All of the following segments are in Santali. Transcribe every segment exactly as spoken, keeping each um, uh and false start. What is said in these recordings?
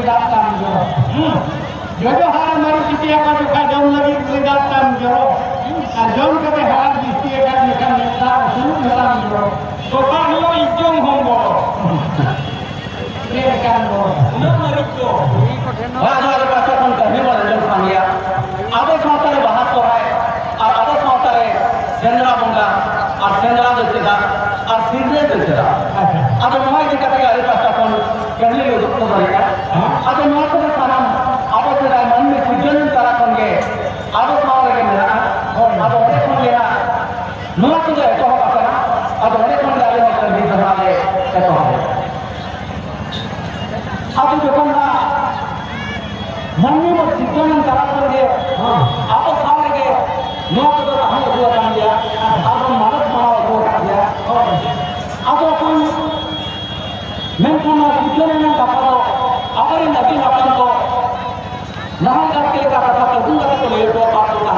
ᱫᱟᱜ ᱛᱟᱢ ᱡᱚᱨᱚ᱾ ᱦᱩᱸ᱾ ᱡᱚᱡᱚ ᱦᱟᱲᱟᱢ ᱢᱟᱹᱨᱤᱪ ᱥᱤᱯᱤ ᱟᱠᱟᱱ ᱡᱚᱠᱷᱟᱡ ᱡᱚᱢ ᱞᱟᱹᱜᱤᱫ ᱩᱞᱤ ᱫᱟᱜ ᱛᱟᱢ ᱡᱚᱨᱚ᱾ ᱟᱨ ᱡᱚᱢ ᱠᱟᱛᱮ ᱦᱟᱲᱟᱢ ᱵᱤᱥᱛᱤ ᱟᱠᱟᱱ ᱡᱚᱠᱷᱟᱱ ᱢᱮᱫ ᱫᱟᱜ ᱩᱥᱩᱞ ᱢᱮᱛᱟᱢ ᱡᱚᱨᱚ᱾ ᱛᱚᱯᱟ ᱦᱩᱭᱩᱜ ᱤᱡ ᱡᱚᱢ ᱦᱚᱸ ᱵᱚᱲᱚ᱾ ᱪᱮᱫ ᱞᱮᱠᱟᱱ ᱵᱚᱲᱚ? ᱩᱱᱟᱹᱜ ᱢᱟᱹᱨᱤᱪ ᱫᱚ᱾ ᱵᱟᱝ, ᱱᱚᱣᱟ ᱫᱚ ᱯᱟᱥᱮ ᱠᱷᱚᱱ ᱠᱟᱹᱦᱱᱤ ᱵᱚᱱ ᱟᱸᱡᱚᱢ ᱠᱟᱱ ᱜᱮᱭᱟ᱾ ᱟᱵᱚ ᱥᱟᱶᱛᱟ ᱨᱮ ᱵᱟᱦᱟ ᱥᱚᱦᱨᱟᱭ ᱟᱨ ᱟᱵᱚ ᱥᱟᱶᱛᱟ ᱨᱮ ᱥᱮᱸᱫᱽᱨᱟ ᱵᱚᱸᱜᱟ ᱟᱨ ᱥᱮᱸᱫᱽᱨᱟ ᱫᱚ ᱪᱮᱫᱟᱜ ᱟᱨ ᱥᱤᱸᱫᱽᱨᱟᱹ ᱫᱚ ᱪᱮᱫᱟᱜ? ᱟᱪᱪᱷᱟ᱾ ᱟᱫᱚ ᱱᱚᱣᱟ ᱤᱫᱤ ᱠᱟᱛᱮ ᱟᱞᱮ ᱯᱟᱥᱴᱟ ᱠᱷᱚᱱ ᱠᱟᱹᱦᱱᱤ ᱞᱮ ᱩᱫᱩᱜ ᱥᱚᱫᱚᱨᱮᱫᱼᱟ᱾ ᱦᱮᱸ᱾ ᱟᱫᱚ ᱱᱚᱣᱟ ᱠᱚᱫᱚ ᱥᱟᱱᱟᱢ ᱟᱵᱚ ᱥᱮᱫᱟᱭ ᱢᱟᱹᱱᱢᱤ ᱥᱤᱨᱡᱚᱱ ᱛᱟᱞᱟ ᱠᱷᱚᱱ ᱜᱮ ᱟᱵᱚ ᱥᱟᱶ ᱨᱮᱜᱮ ᱢᱮᱱᱟᱜᱼᱟ᱾ ᱦᱳᱭ᱾ ᱟᱫᱚ ᱚᱸᱰᱮ ᱠᱷᱚᱱ ᱜᱮ ᱦᱟᱸᱜ ᱱᱚᱣᱟ ᱠᱚᱫᱚ ᱮᱛᱚᱦᱚᱵ ᱟᱠᱟᱱᱟ᱾ ᱟᱫᱚ ᱚᱸᱰᱮ ᱠᱷᱚᱱ ᱜᱮ ᱟᱞᱮ ᱦᱚᱸ ᱠᱟᱹᱦᱱᱤ ᱫᱚ ᱦᱟᱸᱜ ᱞᱮ ᱮᱛᱚᱦᱚᱵᱟ᱾ ᱟᱫᱚ ᱡᱚᱠᱷᱚᱱ ᱦᱟᱸᱜ ᱢᱟᱹᱱᱢᱤ ᱵᱚ ᱥᱤᱨᱡᱚᱱ ᱮᱱ ᱛᱟᱞᱟ ᱠᱷᱚᱱ ᱜᱮ, ᱦᱮᱸ, ᱟᱵᱚ ᱥᱟᱶ ᱨᱮᱜᱮ ᱱᱚᱣᱟ ᱠᱚᱫᱚ ᱛᱟᱦᱮᱸ ᱟᱹᱜᱩ ᱟᱠᱟᱱ ᱜᱮᱭᱟ ᱟᱨ ᱵᱚᱱ ᱢᱟᱱᱚᱛ ᱢᱟᱱᱟᱣ ᱟᱹᱜᱩ ᱟᱠᱟᱫ ᱜᱮᱭᱟ᱾ ᱦᱳᱭ᱾ ᱟᱫᱚ ᱠᱷᱟᱱ ᱢᱮᱱᱠᱷᱟᱱ ᱱᱚᱣᱟ ᱥᱤᱨᱡᱚᱱ ᱨᱮᱱᱟᱜ ᱠᱟᱛᱷᱟ ᱫᱚ ᱟᱵᱚᱨᱮᱱ ᱟᱹᱜᱤᱞ ᱦᱟᱯᱲᱟᱢ ᱠᱚ ᱱᱟᱦᱟᱜ ᱜᱟᱛᱮ ᱞᱮᱠᱟ ᱠᱟᱛᱷᱟ ᱛᱟᱹᱜᱩ ᱠᱟᱛᱮ ᱠᱚ ᱞᱟᱹᱭ ᱦᱚᱴᱚ ᱟᱠᱟᱫ ᱵᱚᱱᱟ᱾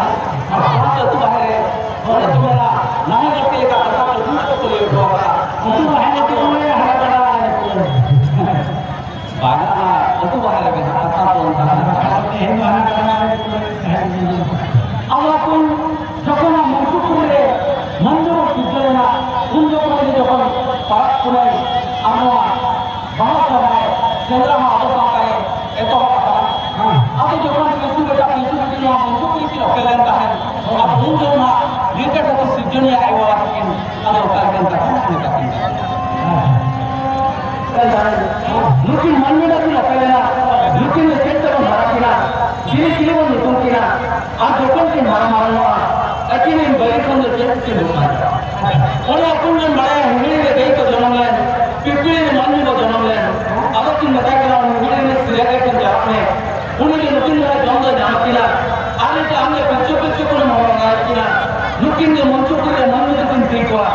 ᱟᱨ ᱚᱱᱟ ᱫᱚ ᱟᱹᱛᱩ ᱵᱟᱦᱨᱮ ᱨᱮ ᱚᱸᱰᱮ ᱠᱚ ᱢᱮᱱᱟ, ᱱᱟᱦᱟᱜ ᱜᱟᱛᱮ ᱞᱮᱠᱟ ᱠᱟᱛᱷᱟ ᱛᱟᱹᱜᱩ ᱠᱟᱛᱮ ᱠᱚ ᱞᱟᱹᱭ ᱦᱚᱴᱚ ᱟᱠᱟᱫᱟ᱾ ᱟᱹᱛᱩ ᱵᱟᱦᱨᱮ ᱨᱮ ᱠᱚ ᱢᱮᱱᱟ, ᱦᱟᱱᱟ ᱠᱟᱱᱟ, ᱦᱟᱱᱟ ᱠᱟᱱᱟ᱾ ᱵᱟᱝᱟ, ᱟᱹᱛᱩ ᱵᱟᱦᱨᱮ ᱨᱮ ᱦᱟᱸᱜ ᱠᱟᱛᱷᱟ ᱫᱚ ᱚᱱᱠᱟ ᱠᱟᱱᱟ᱾ ᱛᱮᱦᱮᱧ ᱫᱚ ᱦᱟᱱᱟ ᱠᱟᱱᱟ, ᱦᱟᱱᱟ ᱠᱟᱱᱟ᱾ ᱟᱵᱚ ᱟᱹᱛᱩ ᱡᱚᱠᱷᱚᱱ ᱢᱚᱧᱪᱚᱯᱩᱨᱤ ᱨᱮ ᱢᱚᱱᱫᱤᱨ ᱵᱚᱱ ᱯᱩᱡᱟᱹ ᱞᱮᱱᱟ, ᱩᱱ ᱡᱚᱠᱷᱚᱱ ᱜᱮ ᱡᱚᱠᱷᱚᱱ ᱯᱟᱨᱟᱵᱽ ᱯᱩᱱᱟᱹᱭ ᱟᱨ ᱱᱚᱣᱟ ᱵᱟᱦᱟ ᱥᱚᱦᱨᱟᱭ ᱥᱮᱸᱫᱽᱨᱟ ᱦᱚᱸ ᱟᱵᱚ ᱥᱟᱶᱛᱟ ᱨᱮ ᱮᱛᱚᱦᱚᱵ ᱟᱠᱟᱱᱟ᱾ ᱦᱮᱸ᱾ ᱟᱫᱚ ᱡᱚᱠᱷᱚᱱ ᱯᱤᱞᱪᱩ ᱵᱮᱴᱟ ᱯᱤᱞᱪᱩ ᱵᱤᱴᱤ ᱱᱚᱣᱟ ᱢᱚᱧᱪᱚᱯᱩᱨᱤ ᱠᱤᱱ ᱚᱯᱮᱞ ᱞᱮᱱ ᱛᱟᱦᱮᱸᱫ, ᱟᱫᱚ ᱩᱱ ᱡᱚᱠᱷᱚᱱ ᱦᱟᱸᱜ ᱱᱤᱝᱠᱟᱹ ᱠᱟᱛᱮ ᱥᱤᱨᱡᱚᱱᱤᱭᱟᱹ ᱟᱭᱳ ᱵᱟᱵᱟ ᱛᱟᱹᱠᱤᱱ ᱟᱫᱚ ᱚᱠᱟ ᱞᱮᱠᱟᱱ ᱠᱟᱛᱷᱟ ᱱᱚᱝᱠᱟ ᱠᱤᱱ ᱞᱟᱹᱭᱟ᱾ ᱱᱩᱠᱤᱱ ᱢᱟᱹᱱᱢᱤ ᱫᱚ ᱠᱤᱱ ᱚᱠᱚᱭ ᱞᱮᱱᱟ? ᱱᱩᱠᱤᱱ ᱫᱚ ᱪᱮᱫ ᱛᱮᱵᱚᱱ ᱦᱟᱨᱟ ᱠᱤᱱᱟ? ᱪᱤᱞᱤ ᱪᱤᱞᱤ ᱵᱚᱱ ᱧᱩᱛᱩᱢ ᱠᱤᱱᱟ? ᱟᱨ ᱡᱚᱠᱷᱚᱱ ᱠᱤᱱ ᱦᱟᱨᱟ ᱢᱟᱨᱟᱝᱚᱜᱼᱟ, ᱟᱹᱠᱤᱱ ᱨᱮᱱ ᱵᱟᱹᱭᱨᱤ ᱠᱷᱚᱱ ᱫᱚ ᱪᱮᱫ ᱠᱤᱱ ᱵᱚᱸᱜᱟ? ᱚᱱᱮ ᱟᱹᱠᱤᱱ ᱵᱚᱱ ᱵᱟᱲᱟᱭᱟ, ᱦᱤᱦᱤᱲᱤ ᱨᱮ ᱜᱟᱹᱭ ᱠᱚ ᱡᱚᱱᱚᱢ ᱞᱮᱱ, ᱯᱤᱯᱤᱲᱤ ᱨᱮ ᱢᱟᱹᱱᱢᱤ ᱠᱚ ᱡᱚᱱᱚᱢ ᱞᱮᱱ, ᱟᱫᱚ ᱠᱤᱱ ᱢᱮᱛᱟ ᱠᱤᱱᱟ, ᱩᱱᱤ ᱦᱤᱦᱤᱲᱤ ᱨᱤᱱᱤᱡ ᱥᱤᱨᱟᱹ ᱜᱟᱹᱭ ᱴᱷᱮᱱ ᱪᱟᱞᱟᱜ ᱢᱮ᱾ ᱩᱱᱤ ᱜᱮ ᱱᱩᱠᱤᱱ ᱫᱚ ᱡᱚᱢ ᱫᱚᱭ ᱧᱟᱢ ᱠᱤᱱᱟ᱾ ᱟᱨ ᱱᱤᱛᱚᱜ ᱟᱢ ᱜᱮ ᱯᱤᱞᱪᱩ ᱯᱤᱞᱪᱩ ᱠᱚᱢ ᱦᱚᱦᱚ ᱵᱟᱲᱟᱭᱮᱫ ᱠᱤᱱᱟ᱾ ᱱᱩᱠᱤᱱ ᱜᱮ ᱢᱚᱧᱪᱚᱯᱩᱨᱤ ᱨᱮ ᱢᱟᱹᱱᱢᱤ ᱫᱚᱠᱤᱱ ᱛᱤ ᱠᱚᱣᱟ᱾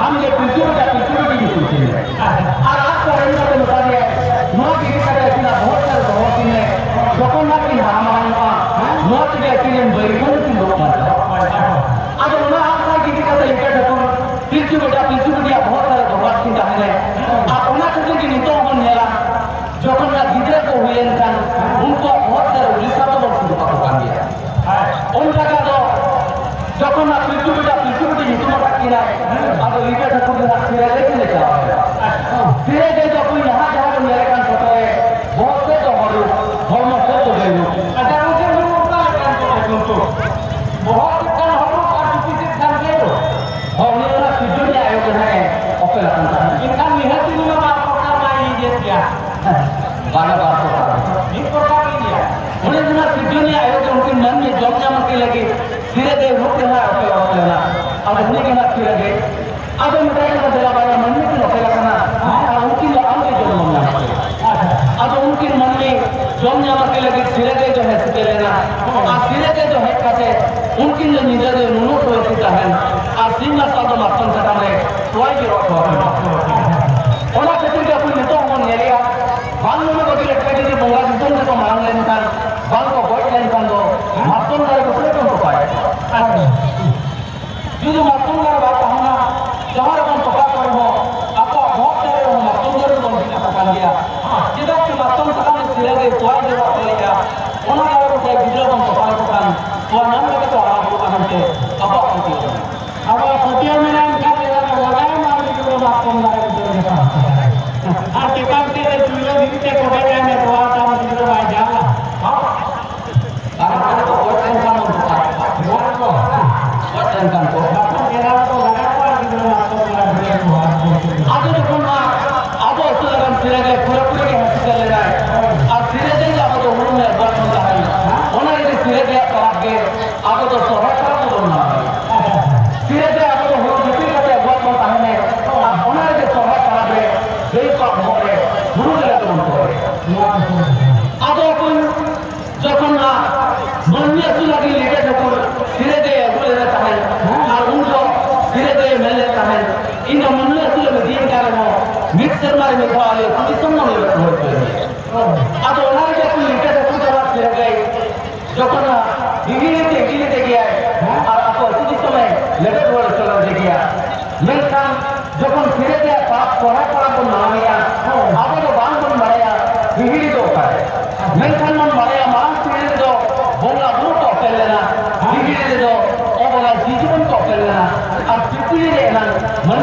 ᱟᱢ ᱜᱮ ᱯᱤᱞᱪᱩ ᱵᱮᱴᱟ ᱯᱤᱞᱪᱩ ᱵᱮᱴᱤ ᱧᱩᱛᱩᱢ ᱠᱤᱱ ᱢᱮ᱾ ᱟᱨ ᱟᱡ ᱠᱚ ᱨᱮᱱ ᱠᱟᱛᱮ ᱢᱮᱛᱟ ᱫᱮᱭᱟ, ᱱᱚᱣᱟ ᱜᱮ ᱤᱫᱤ ᱠᱟᱛᱮ ᱟᱹᱠᱤᱱᱟᱜ ᱵᱚᱦᱚᱜ ᱨᱮ ᱫᱚᱦᱚ ᱠᱤᱱ ᱢᱮ᱾ ᱡᱚᱠᱷᱚᱱ ᱱᱟᱜ ᱠᱤᱱ ᱦᱟᱨᱟ ᱢᱟᱨᱟᱝᱚᱜᱼᱟ, ᱱᱚᱣᱟ ᱛᱮᱜᱮ ᱟᱹᱠᱤᱱ ᱨᱮᱱ ᱵᱟᱹᱭᱨᱤ ᱠᱷᱚᱱ ᱫᱚᱠᱤᱱ ᱵᱚᱦᱚᱜ ᱵᱟᱧᱪᱟᱣᱟ᱾ ᱟᱫᱚ ᱚᱱᱟ ᱟᱥᱟ ᱜᱮ ᱤᱫᱤ ᱠᱟᱛᱮ ᱤᱱᱠᱟᱹ ᱡᱚᱠᱷᱚᱱ ᱯᱤᱞᱪᱩ ᱵᱮᱴᱟ ᱯᱤᱞᱪᱩ ᱵᱮᱴᱤᱭᱟᱜ ᱵᱚᱦᱚᱜ ᱨᱮ ᱫᱚᱦᱚ ᱠᱤᱱ ᱛᱟᱦᱮᱸ ᱞᱮᱱ᱾ ᱟᱨ ᱚᱱᱟ ᱠᱷᱟᱹᱛᱤᱨ ᱜᱮ ᱱᱤᱛᱚᱜ ᱦᱚᱸᱵᱚᱱ ᱧᱮᱞᱟ, ᱡᱚᱠᱷᱚᱱ ᱱᱟᱜ ᱜᱤᱫᱽᱨᱟᱹ ᱠᱚ ᱦᱩᱭ ᱨᱤᱡᱷᱟᱹ ᱴᱷᱟᱹᱠᱩᱨ ᱫᱚ ᱦᱟᱸᱜ ᱥᱤᱨᱟᱹ ᱜᱟᱹᱭ ᱴᱷᱮᱱ ᱮ ᱪᱟᱞᱟᱣ ᱮᱱᱟ᱾ ᱥᱤᱨᱟᱹ ᱜᱟᱹᱭ ᱫᱚ ᱟᱵᱚ ᱱᱟᱦᱟᱜ ᱡᱟᱦᱟᱸ ᱵᱚᱱ ᱧᱮᱞᱮᱫ ᱠᱟᱱ ᱯᱷᱳᱴᱳ ᱨᱮ, ᱵᱚᱦᱚᱜ ᱥᱮᱫ ᱫᱚ ᱦᱚᱲ ᱨᱩᱯ, ᱦᱚᱲᱢᱚ ᱥᱮᱫ ᱫᱚ ᱜᱟᱹᱭ ᱨᱩᱯ᱾ ᱟᱪᱪᱷᱟ, ᱜᱚᱢᱠᱮ, ᱱᱩᱭ ᱚᱠᱟ ᱞᱮᱠᱟᱱ ᱠᱚ ᱡᱚᱱᱛᱩ? ᱵᱚᱦᱚᱜ ᱥᱮᱫ ᱠᱷᱟᱱ ᱦᱚᱲ ᱨᱩᱯ ᱟᱨ ᱪᱩᱯᱤ ᱥᱮᱫ ᱠᱷᱟᱱ ᱜᱟᱹᱭ ᱨᱩᱯ᱾ ᱦᱚᱸ, ᱩᱱᱤ ᱚᱱᱟ ᱥᱤᱨᱡᱚᱱᱤᱭᱟᱹ ᱟᱭᱳ ᱜᱮ ᱱᱟᱦᱟᱜ ᱮ ᱚᱯᱮᱞ ᱟᱠᱟᱱ ᱛᱟᱦᱮᱸᱫ᱾ ᱮᱱᱠᱷᱟᱱ ᱱᱤᱦᱟᱹᱛ ᱩᱱᱤ ᱢᱟ ᱵᱟᱨ ᱯᱨᱚᱠᱟᱨ ᱢᱟ ᱤᱭᱟᱹ ᱜᱮᱭᱟ᱾ ᱵᱟᱨᱭᱟ ᱵᱟᱨ ᱯᱨᱚᱠᱟᱨ᱾ ᱢᱤᱫ ᱯᱨᱚᱠᱟᱨ ᱜᱮ ᱜᱮᱭᱟ᱾ ᱩᱱᱤ ᱫᱚ ᱱᱟᱦᱟᱜ ᱥᱤᱨᱡᱚᱱᱤᱭᱟᱹ ᱟᱭᱳ ᱜᱮ ᱩᱱᱠᱤᱱ ᱢᱟᱹᱱᱢᱤ ᱡᱚᱢ ᱧᱟᱢ ᱟᱹᱠᱤᱱ ᱞᱟᱹᱜᱤᱫ ᱥᱤᱨᱟᱹ ᱜᱟᱹᱭ ᱨᱩᱯ ᱨᱮ ᱱᱟᱦᱟᱜ ᱚᱯᱮᱞ ᱚᱰᱚᱠ ᱞᱮᱱᱟ᱾ ᱟᱫᱚ ᱩᱱᱤ ᱜᱮ ᱱᱟᱦᱟᱜ ᱥᱤᱨᱟᱹ ᱜᱟᱹᱭ᱾ ᱟᱫᱚ ᱢᱮᱛᱟᱭ ᱠᱟᱱᱟ, "ᱫᱮᱞᱟ ᱵᱟᱨᱭᱟ ᱢᱟᱹᱱᱢᱤ ᱠᱤᱱ ᱚᱯᱮᱞ ᱟᱠᱟᱱᱟ, ᱟᱨ ᱩᱱᱠᱤᱱ ᱫᱚ ᱟᱢ ᱜᱮ ᱡᱚᱢ ᱧᱟᱢ ᱟᱹᱠᱤᱱ ᱞᱟᱹᱜᱤᱫ ᱥᱤᱨᱟᱹ ᱜᱟᱹᱭ ᱫᱚ ᱦᱮᱡ ᱥᱮᱴᱮᱨ ᱞᱮᱱᱟ᱾ ᱟᱨ ᱥᱤᱨᱟᱹ ᱜᱟᱹᱭ ᱫᱚ ᱦᱮᱡ ᱠᱟᱛᱮ ᱩᱱᱠᱤᱱ ᱫᱚ ᱧᱤᱫᱟᱹ ᱫᱚ ᱱᱩᱱᱩᱜ ᱠᱚ ᱟᱹᱛᱤ ᱛᱟᱦᱮᱱ, ᱟᱨ ᱥᱤᱧ ᱢᱟᱨᱥᱟᱞ ᱫᱚ ᱢᱟᱛᱠᱚᱢ ᱥᱟᱠᱟᱢ ᱨᱮ ᱛᱚᱣᱟᱭ ᱡᱚᱨᱚ ᱦᱚᱴᱚ ᱟᱹᱠᱤᱱᱟ᱾ ᱚᱱᱟ ᱠᱷᱟᱹᱛᱤᱨ ᱜᱮ ᱟᱵᱚ ᱱᱤᱛᱚᱜ ᱦᱚᱸᱵᱚᱱ ᱧᱮᱞᱮᱜᱼᱟ, ᱵᱟᱝ ᱢᱟᱱᱮ ᱵᱟᱹᱜᱤ ᱞᱮᱠᱟ ᱡᱩᱫᱤ ᱵᱚᱸᱜᱟ ᱫᱤᱥᱚᱢ ᱨᱮᱠᱚ ᱢᱟᱲᱟᱝ ᱞᱮᱱᱠᱷᱟᱱ, ᱵᱟᱝ ᱠᱚ ᱜᱚᱡ ᱞᱮᱱᱠᱷᱟᱱ ᱫᱚ ᱢᱟᱛᱠᱚᱢ ᱫᱟᱨᱮ ᱵᱩᱴᱟᱹ ᱨᱮᱵᱚᱱ ᱛᱚᱯᱟᱭᱮᱫ ᱠᱚᱣᱟ᱾ ᱡᱩᱫᱤ ᱢᱟᱛᱠᱚᱢ ᱫᱟᱨᱮ ᱵᱟᱭ ᱛᱟᱦᱮᱱᱟ, ᱡᱟᱦᱟᱸ ᱨᱮᱵᱚᱱ ᱛᱚᱯᱟ ᱠᱚ ᱨᱮᱦᱚᱸ, ᱟᱠᱚᱣᱟᱜ ᱵᱚᱦᱚᱜ ᱫᱟᱨᱮ ᱨᱮᱦᱚᱸ ᱢᱟᱛᱠᱚᱢ ᱫᱟᱨᱮ ᱨᱮᱵᱚᱱ ᱵᱤᱫ ᱟᱠᱚ ᱠᱟᱱ ᱜᱮᱭᱟ᱾ ᱪᱮᱫᱟᱜ ᱥᱮ ᱢᱟᱛᱠᱚᱢ ᱥᱟᱠᱟᱢ ᱨᱮ ᱥᱤᱨᱟᱹ ᱜᱮ ᱛᱚᱣᱟᱭ ᱡᱚᱨᱚ ᱦᱚᱪᱚᱭᱮᱫᱼᱟ, ᱚᱱᱟ ᱫᱟᱨᱮ ᱵᱩᱴᱟᱹ ᱜᱤᱫᱽᱨᱟᱹ ᱵᱚᱱ ᱛᱚᱯᱟ ᱞᱮᱠᱚ ᱠᱷᱟᱱ, ᱛᱚᱣᱟ ᱧᱟᱢ ᱠᱟᱛᱮ ᱠᱚ ᱦᱟᱨᱟ ᱵᱩᱨᱩᱜᱼᱟ ᱢᱮᱱᱛᱮ ᱟᱵᱚᱣᱟᱜ ᱯᱟᱹᱛᱭᱟᱹᱣ ᱢᱮᱱᱟᱜᱼᱟ᱾ ᱟᱵᱚᱣᱟᱜ ᱯᱟᱹᱛᱭᱟᱹᱣ ᱢᱮᱱᱟᱜ ᱮᱱᱠᱷᱟᱱ ᱞᱟᱜᱟᱭ ᱢᱟ ᱩᱱᱤ ᱜᱤᱫᱽᱨᱟᱹ ᱢᱟᱛᱠᱚᱢ ᱫᱟᱨᱮ ᱵᱩᱴᱟᱹ ᱨᱮᱜᱮ ᱛᱟᱦᱮᱸ ᱦᱚᱪᱚ ᱠᱟᱭ᱾ ᱟᱨ ᱪᱮᱛᱟᱱ ᱥᱮᱫ ᱨᱮ ᱪᱩᱭᱞᱟᱹ ᱫᱷᱤᱨᱤ ᱛᱮ ᱠᱚᱴᱮᱡᱟᱭ ᱢᱮ, ᱛᱚᱣᱟ ᱛᱟᱢ ᱜᱤᱫᱽᱨᱟᱹ ᱵᱟᱭ ᱡᱟᱞᱟ᱾ ᱟᱨ ᱚᱱᱟ ᱫᱚ ᱜᱚᱡ ᱞᱮᱱᱠᱷᱟᱱ ᱵᱚᱱ ᱛᱚᱯᱟ ᱠᱚᱣᱟ᱾ ᱜᱚᱡ ᱠᱚ᱾ ᱜᱚᱡ ᱞᱮᱱᱠᱷᱟᱱ ᱠᱚ᱾ ᱵᱟᱠᱚ ᱜᱷᱮᱨᱟᱣ ᱠᱚ ᱞᱟᱜᱟ ᱠᱚᱣᱟ ᱜᱤᱫᱽᱨᱟᱹ ᱢᱟᱛᱠᱚᱢ ᱫᱟᱨᱮ ᱵᱩᱴᱟᱹ ᱨᱮᱠᱚ ᱦᱟᱨᱟ ᱠᱚᱣᱟ᱾ ᱟᱫᱚ ᱡᱚᱠᱷᱚᱱ ᱢᱟ ᱟᱵᱚ ᱟᱹᱥᱩᱞ ᱟᱠᱟᱱ ᱥᱤᱨᱟᱹ ᱜᱮ ᱯᱩᱨᱟᱹᱯᱩᱨᱤ ᱜᱮ ᱦᱮᱡ ᱥᱮᱴᱮᱨ ᱞᱮᱱᱟᱭ᱾ ᱟᱨ ᱥᱤᱨᱟᱹ ᱜᱮ ᱟᱵᱚ ᱫᱚ ᱦᱩᱲᱩ ᱢᱮ ᱵᱚᱱ ᱛᱟᱦᱮᱱ᱾ ᱚᱱᱟ ᱨᱮᱜᱮ ᱥᱤᱨᱟᱹ ᱜᱮ ᱯᱚᱨᱚᱵᱽ ᱜᱮ ᱟᱵᱚ ᱫᱚ ᱥᱚᱦᱨᱟᱭ ᱯᱚᱨᱚᱵᱽ ᱫᱚᱵᱚᱱ ᱢᱟᱱᱟᱣᱟ᱾ ᱥᱤᱨᱟᱹ ᱜᱮ ᱟᱵᱚ ᱫᱚ ᱦᱩᱲᱩ ᱫᱤᱯᱤᱞ ᱠᱟᱛᱮ ᱟᱵᱚᱣᱟᱜ ᱵᱚᱱ ᱛᱟᱦᱮᱱᱟ᱾ ᱟᱨ ᱚᱱᱟ ᱨᱮᱜᱮ ᱥᱚᱦᱨᱟᱭ ᱯᱚᱨᱚᱵᱽ ᱨᱮ ᱜᱟᱹᱭ ᱠᱚᱣᱟᱜ ᱵᱚᱦᱚᱜ ᱨᱮ ᱦᱩᱲᱩ ᱜᱮᱞᱮ ᱫᱚᱵᱚᱱ ᱯᱚᱨᱚᱵᱽ᱾ ᱟᱫᱚ ᱚᱠᱚᱭ ᱡᱚᱠᱷᱚᱱ ᱱᱟᱜ ᱢᱟᱹᱱᱢᱤ ᱟᱹᱥᱩᱞ ᱞᱟᱹᱜᱤᱫ ᱞᱤᱴᱟᱹ ᱴᱷᱟᱹᱠᱩᱨ ᱥᱤᱨᱟᱹ ᱜᱟᱹᱭ ᱟᱹᱜᱩ ᱞᱮᱫᱮ ᱛᱟᱦᱮᱸᱫ, ᱟᱨ ᱩᱱ ᱫᱚ ᱥᱤᱨᱟᱹ ᱜᱟᱹᱭ ᱢᱮᱱ ᱞᱮᱫ ᱛᱟᱦᱮᱸᱫ, "ᱤᱧ ᱫᱚ ᱢᱟᱹᱱᱢᱤ ᱟᱹᱥᱩᱞ ᱮᱢ ᱤᱫᱤᱭᱤᱧ ᱠᱟᱱ ᱨᱮᱦᱚᱸ, ᱢᱤᱫ ᱥᱮᱨᱢᱟ ᱨᱮ ᱢᱤᱫ ᱫᱷᱟᱣ ᱟᱞᱮ ᱟᱹᱛᱩ ᱫᱤᱥᱚᱢ ᱫᱚ ᱞᱮᱵᱮᱫ ᱨᱩᱣᱟᱹᱲ ᱦᱚᱪᱚᱭ ᱢᱮ᱾" ᱟᱫᱚ ᱚᱱᱟ ᱨᱮᱜᱮ ᱩᱱᱤ ᱞᱤᱴᱟᱹ ᱴᱷᱟᱹᱠᱩᱨ ᱫᱚ ᱱᱟᱜ ᱥᱤᱨᱟᱹ ᱜᱟᱹᱭ ᱡᱚᱠᱷᱚᱱ ᱱᱟᱜ ᱦᱤᱦᱤᱲᱤ ᱛᱮ ᱦᱤᱦᱤᱲᱤ ᱛᱮ ᱜᱮᱭᱟᱭ, ᱟᱨ ᱟᱠᱚ ᱟᱹᱛᱩ ᱫᱤᱥᱚᱢᱮ ᱞᱮᱵᱮᱫ ᱨᱩᱣᱟᱹᱲ ᱦᱚᱪᱚ ᱞᱮᱫᱮ ᱜᱮᱭᱟ᱾ ᱢᱮᱱᱠᱷᱟᱱ ᱡᱚᱠᱷᱚᱱ ᱥᱤᱨᱟᱹ ᱨᱮᱭᱟᱜ ᱯᱟᱨᱟᱵᱽ, ᱥᱚᱦᱨᱟᱭ ᱯᱟᱨᱟᱵᱽ ᱵᱚᱱ ᱢᱟᱱᱟᱣᱮᱜᱼᱟ, ᱟᱵᱚ ᱫᱚ ᱵᱟᱝ ᱵᱚᱱ ᱵᱟᱲᱟᱭᱟ ᱦᱤᱦᱤᱲᱤ ᱫᱚ ᱚᱠᱟᱨᱮ᱾ ᱢᱮᱱᱠᱷᱟᱱ ᱵᱚᱱ ᱵᱟᱲᱟᱭᱟ ᱢᱟᱲᱟᱝ ᱯᱤᱲᱦᱤ ᱨᱮᱫᱚ ᱵᱚᱸᱜᱟ ᱵᱩᱨᱩ ᱠᱚ ᱚᱯᱮᱞ ᱞᱮᱱᱟ, ᱦᱤᱦᱤᱲᱤ ᱨᱮᱫᱚ ᱚᱵᱚᱞᱟ ᱡᱤᱣᱤ ᱡᱤᱵᱚᱱ ᱠᱚ ᱚᱯᱮᱞ ᱞᱮᱱᱟ, ᱟᱨ ᱯᱤᱯᱤᱲᱤ ᱨᱮ ᱮᱱᱟᱝ ᱢᱟᱹᱱ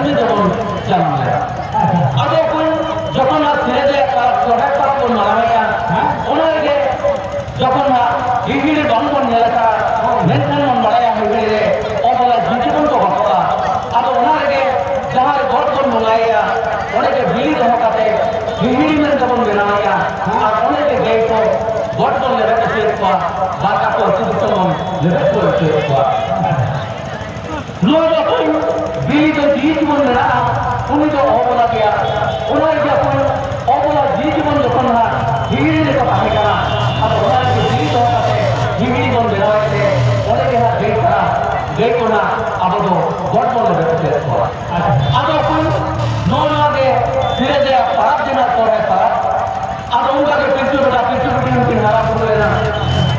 ᱦᱤᱦᱤᱲᱤ ᱢᱮᱱᱛᱮ ᱵᱚᱱ ᱵᱮᱱᱟᱣᱮᱫᱼᱟ᱾ ᱟᱨ ᱚᱸᱰᱮ ᱜᱮ ᱜᱟᱹᱭ ᱠᱚ ᱜᱚᱴ ᱵᱚᱱ ᱞᱮᱵᱮᱫ ᱦᱚᱪᱚᱭᱮᱫ ᱠᱚᱣᱟ, ᱵᱟᱨ ᱟᱹᱛᱩ ᱟᱹᱛᱩ ᱫᱤᱥᱚᱢ ᱵᱚᱱ ᱞᱮᱵᱮᱫ ᱜᱚᱡ ᱦᱚᱪᱚᱭᱮᱫ ᱠᱚᱣᱟ᱾ ᱱᱚᱣᱟ ᱡᱚᱠᱷᱚᱱ ᱵᱤᱞᱤ ᱫᱚ ᱡᱤᱣᱤ ᱡᱤᱵᱚᱱ ᱢᱮᱱᱟᱜᱼᱟ, ᱩᱱᱤ ᱫᱚ ᱚᱵᱚᱞᱟ ᱜᱮᱭᱟ᱾ ᱚᱱᱟ ᱡᱚᱠᱷᱚᱱ ᱚᱵᱚᱞᱟ ᱡᱤᱣᱤ ᱡᱤᱵᱚᱱ ᱡᱚᱠᱷᱚᱱ ᱦᱟᱸᱜ ᱦᱤᱦᱤᱲᱤ ᱨᱮᱠᱚ ᱛᱟᱦᱮᱸ ᱠᱟᱱᱟ, ᱟᱫᱚ ᱚᱱᱟ ᱨᱮᱜᱮ ᱡᱤᱣᱤ ᱫᱚᱦᱚ ᱠᱟᱛᱮ ᱦᱤᱦᱤᱲᱤ ᱵᱚᱱ ᱵᱮᱱᱟᱣᱮᱫ ᱛᱮ, ᱚᱸᱰᱮ ᱜᱮ ᱦᱟᱸᱜ ᱜᱟᱹᱭ ᱠᱟᱰᱟ, ᱜᱟᱹᱭ ᱠᱚ ᱦᱟᱸᱜ ᱟᱵᱚ ᱫᱚ ᱜᱚᱴ ᱵᱚᱱ ᱞᱮᱵᱮᱫ ᱦᱚᱪᱚᱭᱮᱫ ᱠᱚᱣᱟ᱾ ᱟᱫᱚ ᱚᱠᱚᱭ ᱱᱚᱜᱼᱚ ᱱᱚᱣᱟ ᱜᱮ ᱥᱤᱨᱟᱹ ᱨᱮᱭᱟᱜ ᱯᱟᱨᱟᱵᱽ ᱡᱮᱱᱟ ᱥᱚᱦᱨᱟᱭ ᱯᱟᱨᱟᱵᱽ᱾ ᱟᱫᱚ ᱚᱱᱠᱟ ᱜᱮ ᱯᱤᱞᱪᱩ ᱵᱮᱴᱟ ᱯᱤᱞᱪᱩ ᱵᱩᱰᱷᱤ ᱦᱚᱸᱠᱤᱱ ᱦᱟᱨᱟ ᱵᱩᱨᱩ ᱞᱮᱱᱟ᱾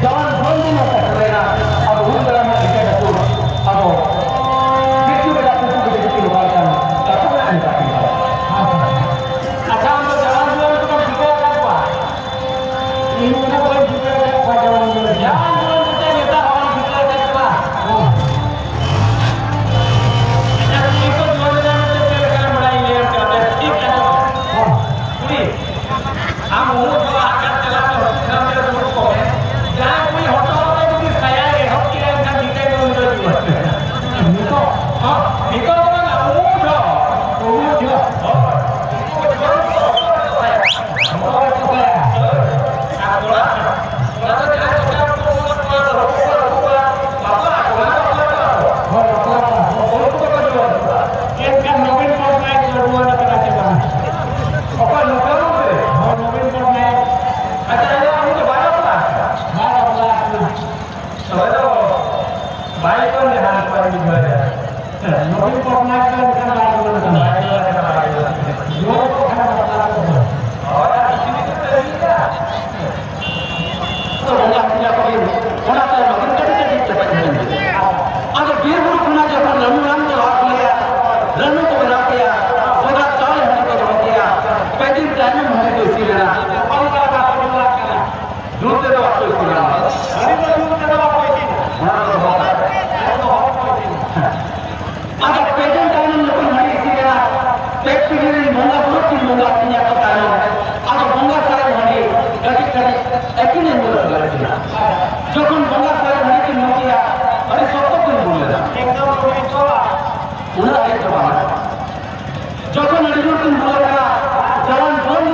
ᱡᱟᱣᱟᱱ ᱡᱩᱣᱟᱹᱱ ᱫᱤᱱ ᱦᱚᱸ ᱥᱮᱴᱮᱨ ᱞᱮᱱᱟ᱾ ᱟᱫᱚ ᱩᱱ ᱵᱮᱲᱟ ᱦᱚᱸ ᱤᱠᱟᱹ ᱠᱟᱛᱮ ᱟᱫᱚ ᱯᱤᱞᱪᱩ ᱵᱮᱴᱟ ᱯᱤᱞᱪᱩ ᱵᱩᱰᱷᱤ ᱫᱚᱠᱤᱱ ᱚᱠᱟ ᱞᱮᱠᱟᱱ ᱠᱟᱛᱷᱟ ᱠᱟᱱ ᱛᱟᱹᱠᱤᱱᱟ᱾ ᱟᱪᱪᱷᱟ, ᱟᱢ ᱫᱚ ᱡᱟᱣᱟᱱ ᱡᱩᱣᱟᱹᱱ ᱠᱚᱫᱚᱢ ᱴᱷᱤᱠᱟᱹ ᱟᱠᱟᱫ ᱠᱚᱣᱟ? ᱤᱧ ᱫᱚ ᱵᱟᱹᱧ ᱴᱷᱤᱠᱟᱹ ᱟᱠᱟᱫ ᱠᱚᱣᱟ ᱡᱟᱣᱟᱱ ᱡᱩᱣᱟᱹᱱ ᱠᱚ᱾ ᱡᱟᱣᱟᱱ ᱡᱩᱣᱟᱹᱱ ᱠᱚᱫᱚ ᱱᱮᱛᱟᱨ ᱦᱚᱲᱤᱧ ᱴᱷᱤᱠᱟᱹ ᱟᱠᱟᱫ ᱠᱚᱣᱟ᱾ ᱦᱚᱸ᱾ ᱟᱪᱪᱷᱟ, ᱠᱩᱲᱤ ᱠᱚ ᱡᱩᱣᱟᱹᱱ ᱞᱮᱱᱟ ᱢᱮᱱᱛᱮ ᱪᱮᱫ ᱞᱮᱠᱟᱱ ᱵᱟᱲᱟᱭ ᱞᱟᱹᱭᱟᱢ ᱠᱟᱱᱟ? ᱵᱮᱥ ᱴᱷᱤᱠ ᱟᱸᱡᱚᱢ᱾ ᱦᱚᱸ᱾ ᱠᱩᱲᱤ, ᱟᱢ ᱩᱢᱩᱞ ᱠᱷᱚᱱ ᱟᱠᱟᱫ ᱛᱮᱞᱟ ᱛᱮ ᱦᱚᱥᱯᱤᱴᱟᱞ ᱨᱮ ᱫᱩᱲᱩᱵ ᱠᱚᱜ ᱢᱮ᱾ ᱡᱟᱦᱟᱸᱭ ᱠᱩᱲᱤ ᱦᱚᱴᱚᱜ ᱨᱮ ᱡᱩᱫᱤ ᱥᱟᱭᱟᱭ ᱮᱦᱚᱵ ᱠᱮᱫᱟ, ᱮᱱᱠᱷᱟᱱ ᱱᱤᱛᱚᱜ ᱫᱚ ᱩᱱᱤ ᱫᱚ ᱡᱩᱣᱟᱹᱱ᱾ ᱱᱤᱛᱚᱜ? ᱦᱚᱸ, ᱱᱤᱛᱚᱜ ᱫᱚ ᱵᱟᱝᱟ, ᱩᱢᱩᱞ ᱡᱚᱦᱚᱜ᱾ ᱩᱢᱩᱞ ᱡᱚᱦᱚᱜ᱾ ᱦᱳᱭ᱾ ᱩᱱᱠᱩ ᱡᱩᱣᱟᱹᱱ ᱠᱚ ᱦᱚᱴᱚᱜ ᱨᱮ ᱥᱟᱭᱟ᱾ ᱦᱚᱴᱚᱜ ᱨᱮ ᱥᱟᱭᱟ᱾ ᱟᱨ ᱠᱚᱲᱟ, ᱠᱚᱲᱟ ᱫᱚ ᱡᱟᱦᱟᱸᱭ ᱠᱚᱲᱟ ᱠᱚ ᱩᱢᱩᱞ ᱠᱚᱲᱟ ᱫᱚ ᱦᱚᱴᱚᱜ ᱠᱚ ᱵᱟᱯᱞᱟᱜ ᱟᱠᱚ, ᱵᱟᱝ ᱵᱟᱯᱞᱟ ᱠᱚᱣᱟ ᱠᱚ᱾ ᱦᱳᱭ, ᱵᱟᱯᱞᱟ ᱠᱚᱣᱟ ᱠᱚ᱾ ᱩᱱᱠᱩ ᱫᱚᱠᱚ ᱡᱩᱣᱟᱹᱱ ᱠᱚᱣᱟ᱾ ᱮᱱᱠᱷᱟᱱ ᱱᱚᱵᱤᱱ ᱯᱚᱴᱱᱟᱭᱮᱠ ᱫᱚ ᱡᱩᱣᱟᱹᱱ ᱟᱠᱟᱱᱟ ᱪᱮ ᱵᱟᱝ? ᱚᱠᱚᱭ ᱱᱚᱝᱠᱟ ᱵᱟᱝ ᱥᱮ? ᱦᱚᱲ ᱱᱚᱵᱤᱱ ᱯᱚᱴᱱᱟᱭᱮᱠ᱾ ᱟᱪᱪᱷᱟ, ᱟᱭᱳ, ᱩᱱᱤ ᱫᱚ ᱵᱟᱭ ᱵᱟᱯᱞᱟ ᱟᱠᱟᱱᱟ? ᱵᱟᱭ ᱵᱟᱯᱞᱟ ᱟᱠᱟᱱᱟ᱾ ᱛᱚᱵᱮ ᱫᱚ ᱵᱟᱭ ᱠᱚᱱ ᱡᱟᱦᱟᱸ ᱞᱮᱠᱟ ᱵᱩᱡᱷᱟᱹᱣ ᱮᱫᱟ᱾ ᱦᱮᱸ, ᱱᱚᱵᱤᱱ ᱯᱚᱴᱱᱟᱭᱮᱠ ᱫᱚ ᱮᱱᱠᱷᱟᱱ ᱵᱟᱭ ᱵᱟᱯᱞᱟ ᱟᱠᱟᱱᱟ᱾ ᱵᱟᱭ ᱵᱟᱯᱞᱟ ᱟᱠᱟᱱᱟ, ᱵᱟᱭ ᱵᱟᱯᱞᱟ ᱟᱠᱟᱱᱟ᱾ ᱡᱩᱣᱟᱹᱱ ᱠᱚ ᱠᱷᱟᱱ ᱵᱟᱯᱞᱟ ᱠᱚ ᱦᱩᱭᱩᱜᱼᱟ᱾ ᱦᱳᱭ, ᱟᱨ ᱠᱤᱪᱷᱩ ᱠᱤᱪᱷᱩ ᱠᱚ ᱞᱟᱹᱭ ᱜᱮᱭᱟ᱾ ᱟᱫᱚ ᱵᱚᱸᱜᱟ ᱦᱟᱹᱴᱤᱧᱟ ᱠᱚ ᱦᱩᱭᱩᱜ, ᱚᱱᱟ ᱛᱟᱭᱚᱢ ᱟᱹᱵᱤᱱ ᱠᱟᱹᱴᱤᱡ ᱠᱟᱹᱴᱤᱡ ᱛᱮᱯᱮ ᱧᱮᱞ ᱤᱫᱤᱭᱟ᱾ ᱟᱫᱚ ᱵᱤᱨ ᱵᱩᱨᱩ ᱠᱷᱚᱱᱟᱜ ᱡᱚᱠᱷᱚᱱ ᱨᱟᱹᱱᱩ ᱨᱟᱱ ᱠᱚ ᱞᱟᱦᱟ ᱠᱚ ᱞᱟᱹᱭᱟ, ᱨᱟᱹᱱᱩ ᱠᱚ ᱵᱮᱱᱟᱣ ᱠᱮᱭᱟ, ᱵᱚᱸᱜᱟ ᱪᱟᱣᱞᱮ ᱦᱟᱺᱰᱤ ᱠᱚ ᱫᱚᱦᱚ ᱠᱮᱭᱟ, ᱯᱮ ᱫᱤᱱ ᱛᱟᱭᱱᱚᱢ ᱦᱟᱺᱰᱤ ᱠᱚ ᱤᱥᱤᱱ ᱞᱮᱱᱟ᱾ ᱚᱱᱠᱟ ᱵᱟᱠᱚ ᱧᱩ ᱞᱟᱜ ᱠᱟᱱᱟ᱾ ᱧᱩ ᱛᱮᱫᱚ ᱵᱟᱠᱚ ᱤᱥᱤᱱᱟ᱾ ᱦᱟᱺᱰᱤ ᱫᱚ ᱧᱩ ᱛᱮᱫᱚ ᱵᱟᱠᱚ ᱤᱥᱤᱱᱟ᱾ ᱚᱱᱟ ᱫᱚ ᱫᱚᱦᱚ ᱠᱟᱜ ᱢᱮ᱾ ᱦᱟᱺᱰᱤ ᱫᱚ ᱦᱚᱲ ᱠᱚ ᱤᱥᱤᱱᱟ᱾ ᱟᱫᱚ ᱯᱮ ᱫᱤᱱ ᱛᱟᱭᱱᱚᱢ ᱡᱚᱠᱷᱚᱱ ᱦᱟᱺᱰᱤ ᱤᱥᱤᱱ ᱮᱱᱟ, ᱯᱮ ᱯᱤᱲᱦᱤ ᱨᱮᱱ ᱵᱚᱸᱜᱟ ᱵᱩᱨᱩ ᱠᱤᱱ ᱵᱚᱸᱜᱟ ᱟᱹᱛᱤᱧᱟ ᱠᱚ ᱛᱟᱭᱱᱚᱢ, ᱟᱫᱚ ᱵᱚᱸᱜᱟ ᱥᱟᱨᱮᱡ ᱦᱟᱺᱰᱤ ᱠᱟᱹᱴᱤᱡ ᱠᱟᱹᱴᱤᱡ ᱟᱹᱠᱤᱱ ᱮ ᱧᱩ ᱦᱚᱪᱚ ᱞᱮᱫ ᱠᱤᱱᱟ᱾ ᱡᱚᱠᱷᱚᱱ ᱵᱚᱸᱜᱟ ᱥᱟᱨᱮᱡ ᱦᱟᱺᱰᱤ ᱠᱤᱱ ᱧᱩ ᱠᱮᱫᱟ, ᱟᱹᱰᱤ ᱥᱚᱠᱛᱚ ᱠᱤᱱ ᱵᱩᱞ ᱞᱮᱱᱟ᱾ ᱮᱠᱫᱚᱢ ᱵᱩᱞ ᱪᱟᱵᱟ᱾ ᱩᱱᱟᱹᱜ ᱟᱹᱭᱩᱵ ᱫᱚ ᱵᱟᱝ᱾ ᱡᱚᱠᱷᱚᱱ ᱟᱹᱰᱤ ᱡᱳᱨ ᱠᱤᱱ ᱵᱩᱞ ᱟᱠᱟᱱᱟ, ᱡᱟᱣᱟᱱ ᱡᱩᱣᱟᱹᱱ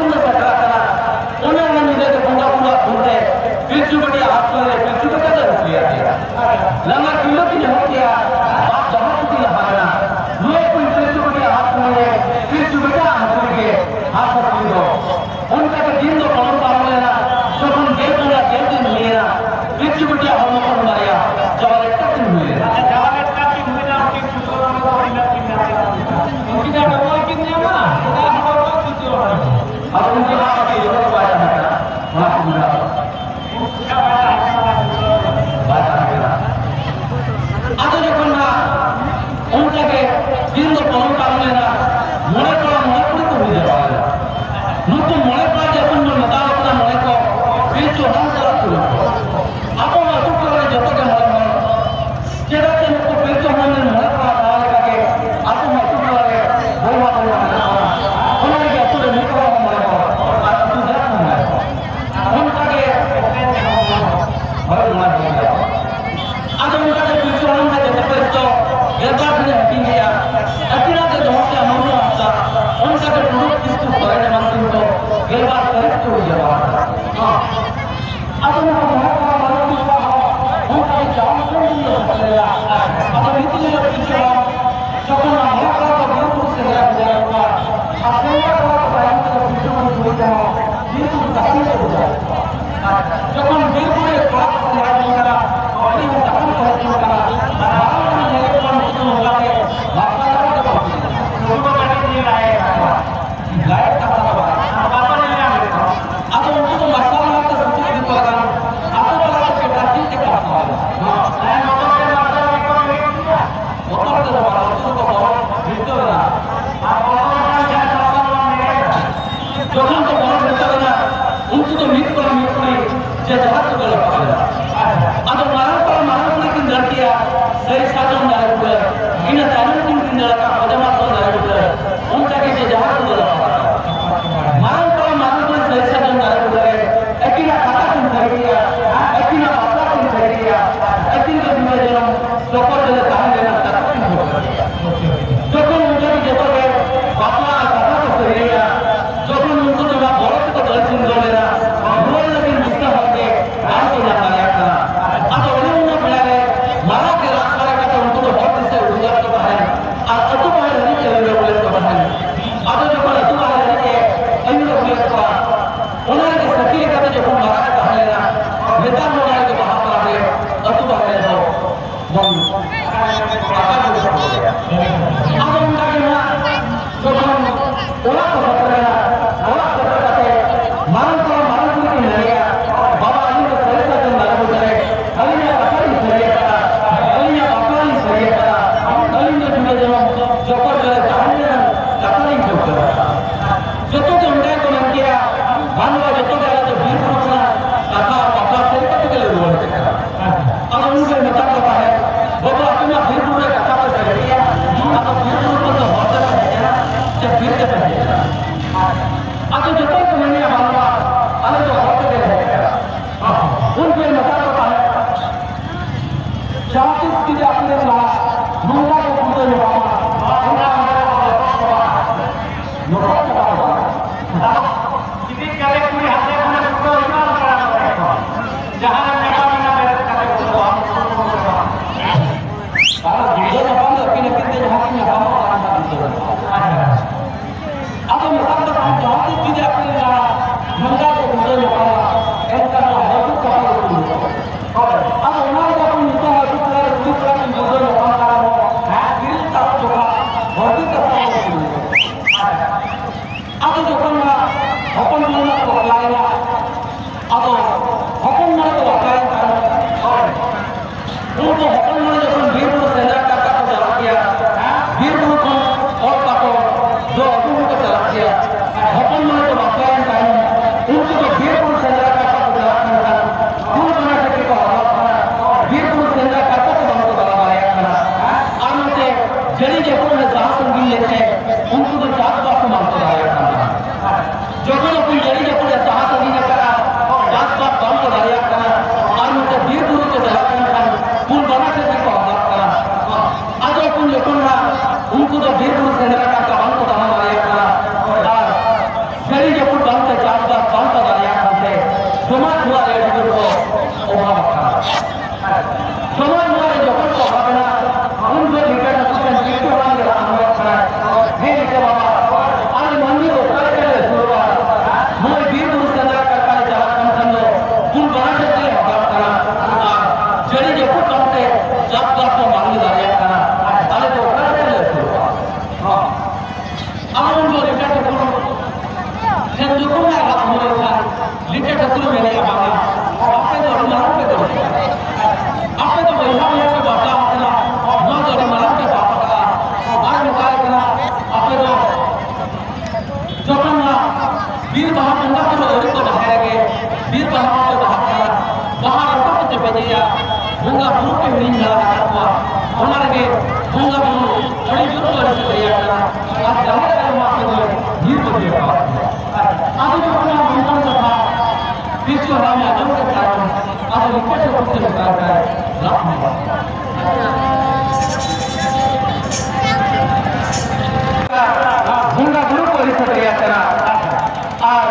ᱱᱩᱠᱩ ᱢᱚᱬᱮ ᱠᱚᱲᱟ ᱡᱮ ᱟᱵᱚ ᱵᱚᱱ ᱢᱮᱛᱟ ᱠᱚ ᱠᱟᱱᱟ, ᱢᱚᱬᱮ ᱠᱚ ᱯᱤᱞᱪᱩ ᱦᱟᱲᱟᱢ ᱥᱟᱞᱟᱜ ᱛᱩᱞᱩᱡ ᱠᱚ᱾ ᱟᱵᱚ ᱟᱹᱛᱩ ᱠᱚᱨᱮ ᱡᱚᱛᱚ ᱜᱮ ᱢᱚᱬᱮ ᱦᱚᱲ᱾ ᱪᱮᱫᱟᱜ ᱥᱮ ᱱᱩᱠᱩ ᱯᱤᱞᱪᱩ ᱦᱟᱲᱟᱢ ᱨᱮᱱ ᱢᱚᱬᱮ ᱠᱚᱲᱟ ᱛᱟᱦᱮᱸ ᱞᱮᱠᱟ ᱜᱮ ᱟᱵᱚ ᱦᱚᱸ ᱟᱹᱛᱩ ᱴᱚᱞᱟ ᱨᱮ ᱵᱚᱸᱜᱟ ᱵᱩᱨᱩ ᱢᱮᱱᱟᱜ ᱠᱚᱣᱟ᱾ ᱚᱱᱟ ᱞᱟᱹᱜᱤᱫ ᱟᱹᱛᱩ ᱨᱮ ᱢᱤᱫ ᱦᱚᱲ ᱦᱚᱸ ᱢᱚᱬᱮ ᱦᱚᱲ ᱟᱨ ᱟᱹᱛᱩ ᱡᱟᱹᱛ ᱦᱚᱸ ᱢᱚᱬᱮ ᱦᱚᱲ᱾ ᱚᱱᱠᱟ ᱜᱮ ᱦᱳᱭ, ᱢᱚᱬᱮ ᱦᱚᱲ᱾ ᱟᱫᱚ ᱚᱱᱠᱟ ᱜᱮ ᱯᱤᱞᱪᱩ ᱦᱟᱲᱟᱢ ᱨᱮᱱᱟᱜ ᱡᱚᱛᱚ ᱯᱟᱹᱨᱤᱥ ᱫᱚ ᱜᱮᱞᱵᱟᱨ ᱴᱷᱮᱱᱮ ᱦᱟᱹᱴᱤᱧ ᱞᱮᱜᱼᱟ᱾ ᱟᱹᱠᱤᱱᱟᱜ ᱜᱮ ᱫᱚᱦᱚ ᱠᱮᱜᱼᱟ ᱢᱩᱨᱢᱩ ᱦᱟᱸᱥᱫᱟ, ᱚᱱᱠᱟ ᱜᱮ ᱴᱩᱰᱩ ᱠᱤᱥᱠᱩ ᱥᱚᱨᱮᱱ ᱮᱢᱟᱱ ᱠᱤᱱ ᱫᱚ ᱜᱮᱞᱵᱟᱨ ᱯᱟᱹᱨᱤᱥ ᱠᱚ ᱦᱩᱭ ᱡᱟᱣᱨᱟ ᱠᱮᱫᱟ᱾ ᱦᱮᱸ᱾ ᱟᱫᱚ ᱱᱚᱣᱟ ᱢᱚᱬᱮ ᱠᱚᱲᱟ ᱢᱟᱱᱚᱛ ᱠᱚᱣᱟᱜ ᱦᱚᱸ ᱚᱱᱠᱟ ᱜᱮ ᱡᱟᱣ ᱩᱰᱟᱹᱝ ᱜᱮ ᱥᱮᱴᱮᱨ ᱞᱮᱱᱟ᱾ ᱟᱫᱚ ᱱᱤᱛᱚᱜ ᱫᱚ ᱯᱤᱞᱪᱩ ᱦᱟᱲᱟᱢ ᱡᱚᱠᱷᱚᱱ ᱱᱚᱣᱟ ᱢᱚᱬᱮ ᱠᱚᱲᱟ ᱠᱚ ᱵᱤᱨ ᱵᱩᱨᱩ ᱥᱮᱸᱫᱽᱨᱟ ᱠᱚ ᱪᱟᱞᱟᱣ ᱠᱚᱣᱟ, ᱟᱨ ᱥᱮᱸᱫᱽᱨᱟ ᱠᱚᱲᱟ ᱠᱚ ᱛᱟᱭᱚᱢ ᱛᱮᱫᱚ ᱯᱤᱞᱪᱩ ᱦᱟᱲᱟᱢ ᱠᱚ ᱪᱟᱞᱟᱣ ᱠᱚᱣᱟ, ᱵᱤᱨ ᱵᱩᱨᱩ ᱥᱟᱥᱟᱝ ᱛᱮᱠᱚ ᱪᱟᱞᱟᱣ ᱠᱚᱣᱟ᱾ ᱟᱨ ᱡᱚᱠᱷᱚᱱ ᱵᱤᱨ ᱵᱩᱨᱩ ᱨᱮ ᱠᱚᱲᱟ ᱠᱚ ᱥᱮᱸᱫᱽᱨᱟ ᱡᱚᱝ ᱠᱟᱱᱟ, ᱟᱹᱰᱤ ᱦᱚᱸ ᱥᱟᱥᱟᱝ ᱠᱚ ᱦᱮᱡ ᱡᱚᱝ ᱠᱟᱱᱟ, ᱟᱨ ᱢᱟᱨᱟᱝ ᱢᱟᱨᱟᱝ ᱧᱮᱞᱮᱫ ᱠᱚᱣᱟ ᱱᱩᱠᱩ ᱫᱚ ᱱᱚᱝᱠᱟ ᱜᱮ ᱢᱟᱨᱥᱟᱞ ᱰᱟᱦᱟᱨ ᱨᱮ ᱵᱟᱠᱚ ᱤᱫᱤᱭᱟ᱾ ᱱᱩᱠᱩ ᱫᱚ ᱠᱟᱹᱴᱤᱡ ᱞᱟᱭᱮᱫ ᱛᱟᱠᱚᱣᱟ᱾ ᱞᱟᱭᱮᱫ ᱠᱟᱛᱷᱟ ᱫᱚ ᱵᱟᱝ᱾ ᱟᱫᱚ ᱩᱱᱠᱩ ᱫᱚ ᱢᱟᱨᱥᱟᱞ ᱰᱟᱦᱟᱨ ᱛᱮ ᱥᱮᱪᱮᱫ ᱤᱫᱤ ᱠᱚ ᱞᱟᱜᱟᱱ ᱟᱛᱳ ᱯᱟᱲᱟ ᱠᱚ ᱪᱮᱛᱟᱱ ᱪᱮᱫ ᱛᱮ ᱠᱟᱨᱥᱟᱣ ᱞᱮᱱᱟ? ᱵᱚᱛᱚᱨ ᱛᱮ ᱫᱚ ᱵᱟᱝ, ᱩᱱᱠᱩ ᱫᱚᱠᱚ ᱵᱚᱨᱚ ᱵᱷᱤᱲᱠᱟᱹᱣ ᱮᱱᱟ᱾ ᱡᱚᱠᱷᱚᱱ ᱠᱚ ᱵᱚᱨᱚ ᱵᱷᱤᱲᱠᱟᱹᱣ ᱮᱱᱟ, ᱩᱱᱠᱩ ᱫᱚ ᱢᱤᱫ ᱠᱚᱲᱟ ᱢᱤᱫ ᱠᱩᱲᱤ ᱡᱮ ᱡᱟᱦᱟᱸ ᱛᱮᱠᱚ ᱨᱟᱯᱟᱜ ᱞᱮᱱᱟ᱾ ᱟᱫᱚ ᱢᱟᱨᱟᱝ ᱠᱚᱲᱟ ᱢᱟᱨᱟᱝ ᱠᱩᱲᱤ ᱠᱤᱱ ᱫᱟᱹᱲ ᱠᱮᱜᱼᱟ, ᱥᱟᱹᱨᱤ ᱥᱟᱨᱡᱚᱢ ᱫᱟᱨᱮ ᱵᱩᱴᱟᱹ, ᱤᱱᱟᱹ ᱛᱟᱭᱱᱚᱢ ᱠᱤᱱ ᱠᱤᱱ ᱫᱟᱹᱲ ᱟᱠᱟᱫ ᱠᱚᱫᱟ ᱢᱟᱛᱠᱚᱢ ᱫᱟᱨᱮ ᱵᱩᱴᱟᱹ, ᱚᱱᱠᱟ ᱜᱮ ᱡᱮ ᱡᱟᱦᱟᱸ ᱛᱮᱠᱚ ᱨᱟᱯᱟᱜ ᱞᱮᱱᱟ᱾ ᱢᱟᱨᱟᱝ ᱠᱚᱲᱟ ᱢᱟᱨᱟᱝ ᱠᱩᱲᱤ ᱥᱟᱹᱨᱤ ᱥᱟᱨᱡᱚᱢ ᱫᱟᱨᱮ ᱵᱩᱴᱟᱹ ᱨᱮ ᱟᱹᱠᱤᱱᱟᱜ ᱠᱟᱛᱷᱟ ᱠᱤᱱ ᱥᱟᱹᱨᱤ ᱠᱮᱜᱼᱟ, ᱟᱹᱠᱤᱱᱟᱜ ᱵᱟᱯᱞᱟ ᱠᱤᱱ ᱥᱟᱹᱨᱤ ᱠᱮᱜᱼᱟ, ᱟᱹᱠᱤᱱ ᱫᱚ ᱫᱤᱱᱟᱹ ᱡᱚᱱᱚᱢ ᱨᱚᱯᱚᱲ ᱛᱮᱞᱮ ᱛᱟᱦᱮᱸ ᱞᱮᱱᱟ ᱠᱟᱛᱷᱟ ᱠᱤᱱ ᱥᱟᱹᱨᱤ ᱠᱮᱜᱼᱟ᱾ ᱡᱚᱠᱷᱚᱱ ᱩᱱᱠᱤᱱ ᱡᱚᱛᱚ ᱜᱮ ᱵᱟᱯᱞᱟ ᱟᱨ ᱠᱟᱛᱷᱟ ᱠᱚ ᱥᱟᱹᱨᱤᱭᱮᱜᱼᱟ, ᱡᱚᱠᱷᱚᱱ ᱩᱱᱠᱩ ᱫᱚ ᱚᱱᱟ ᱵᱚᱨᱚ ᱛᱮᱠᱚ ᱫᱟᱹᱲ ᱪᱤᱱᱫᱚ ᱞᱮᱱᱟ, ᱨᱩᱣᱟᱹᱲ ᱞᱟᱹᱜᱤᱫ ᱫᱤᱥᱟᱹ ᱦᱚᱲ ᱜᱮ ᱵᱟᱝ ᱠᱚ ᱦᱚᱯᱚᱱ ᱢᱚᱬᱮ ᱠᱚ ᱵᱟᱯᱞᱟᱭᱮᱱᱟ᱾ ᱟᱫᱚ ᱦᱚᱯᱚᱱ ᱢᱚᱬᱮ ᱠᱚ ᱵᱟᱯᱞᱟᱭᱮᱱ ᱠᱷᱟᱱ, ᱦᱳᱭ, ᱩᱱᱠᱩ ᱦᱚᱯᱚᱱ ᱢᱚᱬᱮ ᱡᱚᱠᱷᱚᱱ ᱵᱤᱨ ᱵᱩᱨᱩ ᱥᱮᱸᱫᱽᱨᱟ ᱠᱟᱨᱠᱟ ᱠᱚ ᱪᱟᱞᱟᱜ ᱜᱮᱭᱟ, ᱵᱤᱨ ᱵᱩᱨᱩ ᱠᱷᱚᱱ ᱚᱛ ᱛᱟᱠᱚ ᱡᱚ ᱟᱹᱜᱩ ᱦᱚᱸᱠᱚ ᱪᱟᱞᱟᱜ ᱜᱮᱭᱟ᱾ ᱦᱚᱯᱚᱱ ᱢᱚᱬᱮ ᱠᱚ ᱵᱟᱯᱞᱟᱭᱮᱱ ᱛᱟᱭᱚᱢ ᱩᱱᱠᱩ ᱫᱚ ᱵᱤᱨ ᱵᱩᱨᱩ ᱥᱮᱸᱫᱽᱨᱟ ᱠᱟᱨᱠᱟ ᱠᱚ ᱪᱟᱞᱟᱜ ᱠᱟᱱ ᱠᱷᱟᱱ ᱠᱩᱞ ᱵᱟᱱᱟ ᱠᱷᱮᱛ ᱨᱮᱠᱚ ᱟᱵᱟᱫ ᱠᱟᱱᱟ᱾ ᱵᱤᱨ ᱵᱩᱨᱩ ᱥᱮᱸᱫᱽᱨᱟ ᱠᱟᱨᱠᱟ ᱠᱚ ᱵᱟᱝ ᱠᱚ ᱫᱟᱬᱟ ᱫᱟᱲᱮᱭᱟᱜ ᱠᱟᱱᱟ᱾ ᱟᱨ ᱱᱚᱛᱮ ᱡᱟᱹᱲᱤ ᱡᱟᱹᱯᱩᱫ ᱨᱮ ᱥᱟᱦᱟ ᱥᱟᱺᱜᱤᱧ ᱞᱮᱱᱛᱮ ᱩᱱᱠᱩ ᱫᱚ ᱪᱟᱥᱵᱟᱥ ᱦᱚᱸ ᱵᱟᱝ ᱠᱚ ᱫᱟᱲᱮᱭᱟᱜ ᱠᱟᱱ ᱛᱟᱦᱮᱸᱫ᱾ ᱡᱚᱠᱷᱚᱱ ᱩᱱᱠᱤᱱ ᱡᱟᱹᱲᱤ ᱡᱟᱹᱯᱩᱫ ᱮ ᱥᱟᱦᱟ ᱥᱟᱺᱜᱤᱧ ᱟᱠᱟᱫᱼᱟ, ᱪᱟᱥᱵᱟᱥ ᱵᱟᱝ ᱠᱚ ᱫᱟᱲᱮᱭᱟᱜ ᱠᱟᱱᱟ, ᱟᱨ ᱱᱚᱛᱮ ᱵᱤᱨ ᱵᱩᱨᱩ ᱠᱚ ᱪᱟᱞᱟᱜ ᱠᱟᱱ ᱠᱷᱟᱱ ᱠᱩᱞ ᱵᱟᱱᱟ ᱴᱷᱮᱱ ᱜᱮᱠᱚ ᱟᱵᱟᱫ ᱠᱟᱱᱟ᱾ ᱟᱫᱚ ᱩᱱ ᱡᱚᱠᱷᱚᱱ ᱦᱟᱸᱜ ᱩᱱᱠᱩ ᱫᱚ ᱵᱤᱨ ᱵᱩᱨᱩ ᱥᱮᱸᱫᱽᱨᱟ ᱠᱟᱨᱠᱟ ᱵᱟᱝ ᱠᱚ ᱫᱟᱬᱟ ᱫᱟᱲᱮᱭᱟᱜ ᱠᱟᱱᱟ, ᱟᱨ ᱡᱟᱹᱲᱤ ᱡᱟᱹᱯᱩᱫ ᱵᱟᱝᱛᱮ ᱪᱟᱥᱵᱟᱥ ᱵᱟᱝ ᱠᱚ ᱫᱟᱲᱮᱭᱟᱜ ᱠᱟᱱᱛᱮ ᱡᱚᱢᱟᱜ ᱧᱩᱣᱟᱜ ᱨᱮ ᱟᱹᱰᱤ ᱡᱳᱨ ᱠᱚ ᱚᱵᱷᱟᱵ ᱟᱠᱟᱱᱟ᱾ ᱡᱚᱢᱟᱜ ᱧᱩᱣᱟᱜ ᱨᱮ ᱡᱚᱠᱷᱚᱱ ᱠᱚ ᱚᱵᱷᱟᱵ ᱮᱱᱟ, ᱩᱱ ᱡᱚᱦᱚᱜ ᱞᱤᱴᱟᱹ ᱴᱷᱟᱹᱠᱩᱨ ᱴᱷᱮᱱ ᱯᱤᱞᱪᱩ ᱦᱟᱲᱟᱢ ᱜᱮ ᱨᱟᱜ ᱦᱟᱢᱟᱞᱚᱜ ᱠᱟᱱᱟᱭ, "ᱦᱮ ᱞᱤᱴᱟᱹ ᱵᱟᱵᱟ, ᱟᱞᱮ ᱢᱟᱹᱱᱢᱤ ᱫᱚ ᱚᱠᱟ ᱞᱮᱠᱟ ᱞᱮ ᱟᱹᱥᱩᱞᱚᱜᱼᱟ? ᱱᱚᱜᱼᱚᱭ ᱵᱤᱨ ᱵᱩᱨᱩ ᱥᱮᱸᱫᱽᱨᱟ ᱠᱟᱨᱠᱟ ᱞᱮ ᱪᱟᱞᱟᱜ ᱠᱟᱱ ᱠᱷᱟᱱ ᱫᱚ ᱠᱩᱞ ᱵᱟᱱᱟ ᱴᱷᱮᱱ ᱞᱮ ᱚᱵᱷᱟᱵ ᱠᱟᱱᱟ, ᱟᱨ ᱡᱟᱹᱲᱤ ᱡᱟᱹᱯᱩᱫ ᱵᱟᱝᱛᱮ ᱪᱟᱥᱵᱟᱥ ᱠᱚ ᱵᱟᱝᱞᱮ ᱫᱟᱲᱮᱭᱟᱜ ᱠᱟᱱᱟ, ᱟᱞᱮ ᱫᱚ ᱚᱠᱟ ᱞᱮᱠᱟ ᱞᱮ ᱟᱹᱥᱩᱞᱚᱜᱼᱟ?" ᱟᱫᱚ ᱩᱱ ᱫᱚ ᱞᱤᱴᱟᱹ ᱴᱷᱟᱹᱠᱩᱨ ᱴᱷᱮᱱ ᱡᱚᱠᱷᱚᱱ ᱮ ᱨᱟᱜ ᱦᱚᱢᱚᱨ ᱠᱷᱟᱱ, ᱞᱤᱴᱟᱹ ᱴᱷᱟᱹᱠᱩᱨ ᱮ ᱢᱮᱱᱮᱫᱼᱟ, "ᱵᱟᱝᱟ, ᱟᱯᱮ ᱫᱚ ᱟᱹᱰᱤ ᱢᱟᱨᱟᱝ ᱯᱮ ᱫᱳᱥ ᱠᱟᱜᱼᱟ᱾ ᱟᱯᱮ ᱫᱚ ᱵᱚᱭᱦᱟ ᱵᱚᱭᱦᱟ ᱯᱮ ᱵᱟᱯᱞᱟ ᱟᱠᱟᱱᱟ, ᱱᱚᱣᱟ ᱫᱚ ᱟᱹᱰᱤ ᱢᱟᱨᱟᱝ ᱯᱮ ᱯᱟᱯ ᱟᱠᱟᱫᱼᱟ᱾" ᱟᱨ ᱢᱮᱛᱟᱭ ᱠᱟᱱᱟ, ᱟᱯᱮ ᱫᱚ ᱡᱚᱠᱷᱚᱱ ᱱᱚᱣᱟ ᱵᱤᱨ ᱵᱟᱦᱟ ᱵᱚᱸᱜᱟ ᱵᱩᱨᱩ ᱟᱹᱣᱨᱤ ᱠᱚ ᱵᱟᱦᱟᱭ ᱨᱮᱜᱮ, ᱵᱤᱨ ᱵᱟᱦᱟ ᱢᱟᱯᱮ ᱵᱟᱦᱟᱜ ᱠᱟᱱᱟ, ᱵᱟᱦᱟ ᱨᱟᱥᱟ ᱯᱮ ᱪᱮᱯᱮᱡᱮᱜᱼᱟ, ᱵᱚᱸᱜᱟ ᱵᱩᱨᱩ ᱯᱮ ᱦᱤᱲᱤᱧ ᱵᱟᱲᱟ ᱟᱠᱟᱫ ᱠᱚᱣᱟ, ᱚᱱᱟ ᱨᱮᱜᱮ ᱵᱚᱸᱜᱟ ᱵᱩᱨᱩ ᱟᱹᱰᱤ ᱡᱳᱨ ᱠᱚ ᱟᱹᱲᱤᱥ ᱟᱹᱲᱤᱭᱟᱜ ᱠᱟᱱᱟ, ᱟᱨ ᱡᱟᱦᱮᱨ ᱟᱭᱳ ᱢᱟ ᱟᱯᱮ ᱫᱚ ᱧᱤᱨ ᱠᱚ ᱧᱤᱨ ᱠᱚᱣᱟ᱾ ᱟᱫᱚ ᱡᱚᱠᱷᱚᱱ ᱱᱚᱣᱟ ᱱᱚᱝᱠᱟᱱ ᱠᱟᱛᱷᱟ ᱯᱤᱞᱪᱩ ᱦᱟᱲᱟᱢᱮ ᱟᱸᱡᱚᱢ ᱠᱮᱫ ᱠᱷᱟᱱ, ᱟᱫᱚ ᱞᱤᱴᱟᱹ ᱴᱷᱟᱹᱠᱩᱨ ᱴᱷᱮᱱ ᱢᱮᱛᱟᱭ ᱠᱟᱱᱟᱭ, ᱞᱟᱜ ᱢᱮ᱾ ᱵᱚᱸᱜᱟ ᱵᱩᱨᱩ ᱠᱚ ᱟᱹᱲᱤᱥ ᱟᱹᱲᱤᱭᱟᱜ ᱠᱟᱱᱟ᱾ ᱟᱨ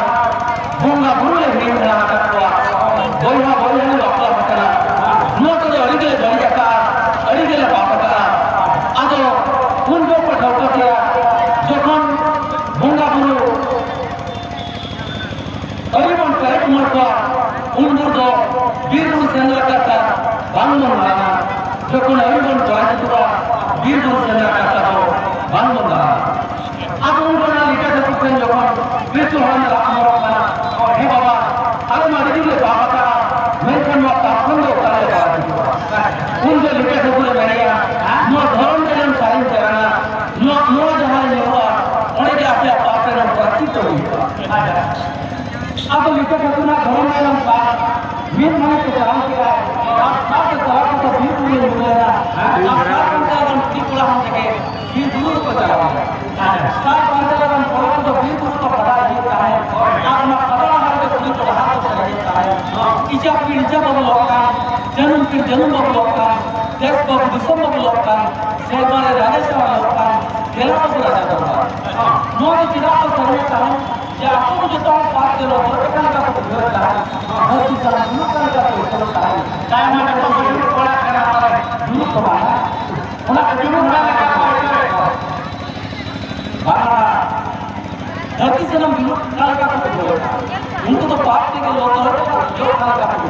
ᱵᱚᱸᱜᱟ ᱵᱩᱨᱩ ᱞᱮ ᱦᱤᱲᱤᱧ ᱥᱮᱬᱟ ᱟᱠᱟᱫ ᱠᱚᱣᱟ, ᱵᱚᱭᱦᱟ ᱵᱚᱭᱦᱟ ᱞᱮ ᱵᱟᱯᱞᱟ ᱟᱠᱟᱱᱟ, ᱱᱚᱣᱟ ᱠᱚᱫᱚ ᱟᱹᱰᱤ ᱜᱮᱞᱮ ᱵᱟᱹᱲᱤᱡ ᱟᱠᱟᱫᱼᱟ, ᱟᱹᱰᱤ ᱜᱮᱞᱮ ᱯᱟᱯ ᱟᱠᱟᱫᱼᱟ᱾ ᱟᱫᱚ ᱩᱱ ᱡᱚᱠᱷᱚᱱ ᱠᱚ ᱴᱷᱟᱹᱣᱠᱟᱹ ᱠᱮᱫᱼᱟ, ᱡᱚᱠᱷᱚᱱ ᱵᱚᱸᱜᱟ ᱵᱩᱨᱩ ᱟᱹᱰᱤ ᱵᱚᱱ ᱯᱮᱨᱮᱡ ᱩᱢᱟᱹᱲ ᱠᱚᱣᱟ, ᱩᱱ ᱵᱷᱳᱨ ᱫᱚ ᱵᱤᱨ ᱵᱩᱨᱩ ᱥᱮᱸᱫᱽᱨᱟ ᱠᱟᱨᱠᱟ ᱵᱟᱝ ᱵᱚᱱ ᱫᱟᱬᱟᱱᱟ᱾ ᱡᱚᱠᱷᱚᱱ ᱟᱹᱣᱨᱤ ᱵᱚᱱ ᱠᱚᱲᱟ ᱡᱩᱛᱩᱜᱼᱟ, ᱵᱤᱨ ᱵᱩᱨᱩ ᱥᱮᱸᱫᱽᱨᱟ ᱠᱟᱨᱠᱟ ᱫᱚ ᱵᱟᱝ ᱵᱚᱱ ᱫᱟᱬᱟᱱᱟ᱾ ᱟᱫᱚ ᱩᱱ ᱵᱷᱳᱨ ᱚᱱᱟ ᱞᱤᱴᱟᱹ ᱴᱷᱟᱹᱠᱩᱨ ᱴᱷᱮᱱ ᱡᱚᱠᱷᱚᱱ ᱯᱤᱞᱪᱩ ᱦᱟᱲᱟᱢ ᱨᱟᱜ ᱦᱚᱢᱚᱨ ᱟᱫᱚ ᱱᱤᱛᱚᱜ ᱡᱚᱛᱚᱱᱟᱜ ᱫᱷᱚᱨᱚᱢ ᱨᱮᱱᱟᱜ ᱵᱟᱝ ᱢᱤᱫ ᱢᱚᱱᱮ ᱛᱮ ᱪᱟᱞᱟᱣ ᱠᱮᱫᱟᱭ᱾ ᱟᱨ ᱥᱟᱶᱛᱮ ᱪᱟᱞᱟᱣ ᱠᱟᱛᱮ ᱵᱤᱨ ᱵᱩᱨᱩ ᱧᱮᱞ ᱮᱱᱟ᱾ ᱟᱨ ᱥᱟᱶ ᱠᱟᱱ ᱛᱟᱭᱟ ᱠᱩᱲᱤ ᱠᱚᱲᱟ ᱦᱚᱸ ᱛᱮᱜᱮ ᱵᱤᱨ ᱵᱩᱨᱩ ᱨᱮᱠᱚ ᱪᱟᱞᱟᱣ ᱮᱱᱟ᱾ ᱥᱟᱶ ᱠᱟᱱ ᱛᱟᱭᱟ ᱠᱚᱲᱟ ᱠᱚᱫᱚ ᱵᱤᱨ ᱵᱩᱨᱩ ᱠᱚ ᱯᱟᱲᱟᱜ ᱤᱫᱤᱭᱮᱫ ᱛᱟᱦᱮᱸᱫ᱾ ᱟᱨ ᱚᱱᱟ ᱯᱟᱲᱟᱜ ᱰᱟᱦᱟᱨ ᱨᱮ ᱠᱩᱲᱤ ᱠᱚᱲᱟ ᱦᱟᱸᱜ ᱠᱚ ᱥᱮᱨᱮᱧᱮᱫ ᱛᱟᱦᱮᱸᱫ᱾ ᱤᱪᱟ ᱯᱤᱲᱪᱟ ᱵᱚᱫᱚᱞᱚᱜ ᱠᱟᱱ, ᱡᱟᱹᱱᱩᱢ ᱯᱤᱲ ᱡᱟᱹᱱᱩᱢ ᱵᱚᱫᱚᱞᱚᱜ ᱠᱟᱱ, ᱫᱮᱥ ᱵᱟᱹᱵᱩ ᱫᱤᱥᱚᱢ ᱵᱚᱫᱚᱞᱚᱜ ᱠᱟᱱ, ᱥᱮᱨᱢᱟ ᱨᱮ ᱨᱟᱡᱟ ᱪᱟᱞᱟᱣᱚᱜ ᱠᱟᱱ, ᱫᱮᱞᱟ ᱵᱟᱹᱵᱩ ᱨᱟᱡᱟ ᱫᱚᱨᱵᱟᱨ᱾ ᱱᱚᱣᱟ ᱫᱚ ᱪᱮᱫᱟᱜ ᱠᱚ ᱥᱮᱨᱮᱧᱮᱫ ᱛᱟᱦᱮᱸᱫ? ᱡᱮ ᱟᱠᱚ ᱫᱚ ᱡᱚᱛᱚ ᱦᱚᱲ ᱯᱟᱯ ᱛᱮ ᱞᱚᱦᱚᱫ ᱟᱠᱟᱱ ᱞᱮᱠᱟ ᱠᱚ ᱵᱩᱡᱷᱟᱹᱣᱮᱫ ᱛᱟᱦᱮᱸᱫ᱾ ᱫᱷᱟᱹᱨᱛᱤ ᱥᱟᱱᱟᱢ ᱫᱩᱲᱩᱵ ᱠᱟᱱ ᱞᱮᱠᱟ ᱠᱚ ᱟᱹᱭᱠᱟᱹᱣᱮᱫ ᱛᱟᱦᱮᱸᱫ᱾ ᱛᱟᱭᱚᱢ ᱨᱮ ᱡᱚᱛᱚ ᱠᱚ ᱫᱩᱲᱩᱵ ᱵᱟᱲᱟ ᱠᱟᱱᱟ, ᱚᱱᱟ ᱨᱮ ᱫᱩᱲᱩᱵ ᱫᱚ ᱵᱟᱝ᱾ ᱚᱱᱟ ᱠᱚ ᱫᱩᱲᱩᱵ ᱠᱟᱱ ᱞᱮᱠᱟ ᱠᱚ ᱟᱹᱭᱠᱟᱹᱣᱮᱫ ᱠᱚᱣᱟ᱾ ᱵᱟᱝᱟ, ᱫᱷᱟᱹᱨᱛᱤ ᱥᱟᱱᱟᱢ ᱫᱩᱲᱩᱵ ᱠᱟᱱ ᱞᱮᱠᱟ ᱠᱚ ᱵᱩᱡᱷᱟᱹᱣᱮᱫ ᱛᱟᱦᱮᱸᱫ᱾ ᱩᱱᱠᱩ ᱫᱚ ᱯᱟᱯ ᱛᱮᱜᱮ ᱞᱚᱦᱚᱫ ᱠᱟᱛᱮ ᱠᱚ ᱵᱩᱡᱷᱟᱹᱣᱮᱫ ᱛᱟᱦᱮᱸᱫ᱾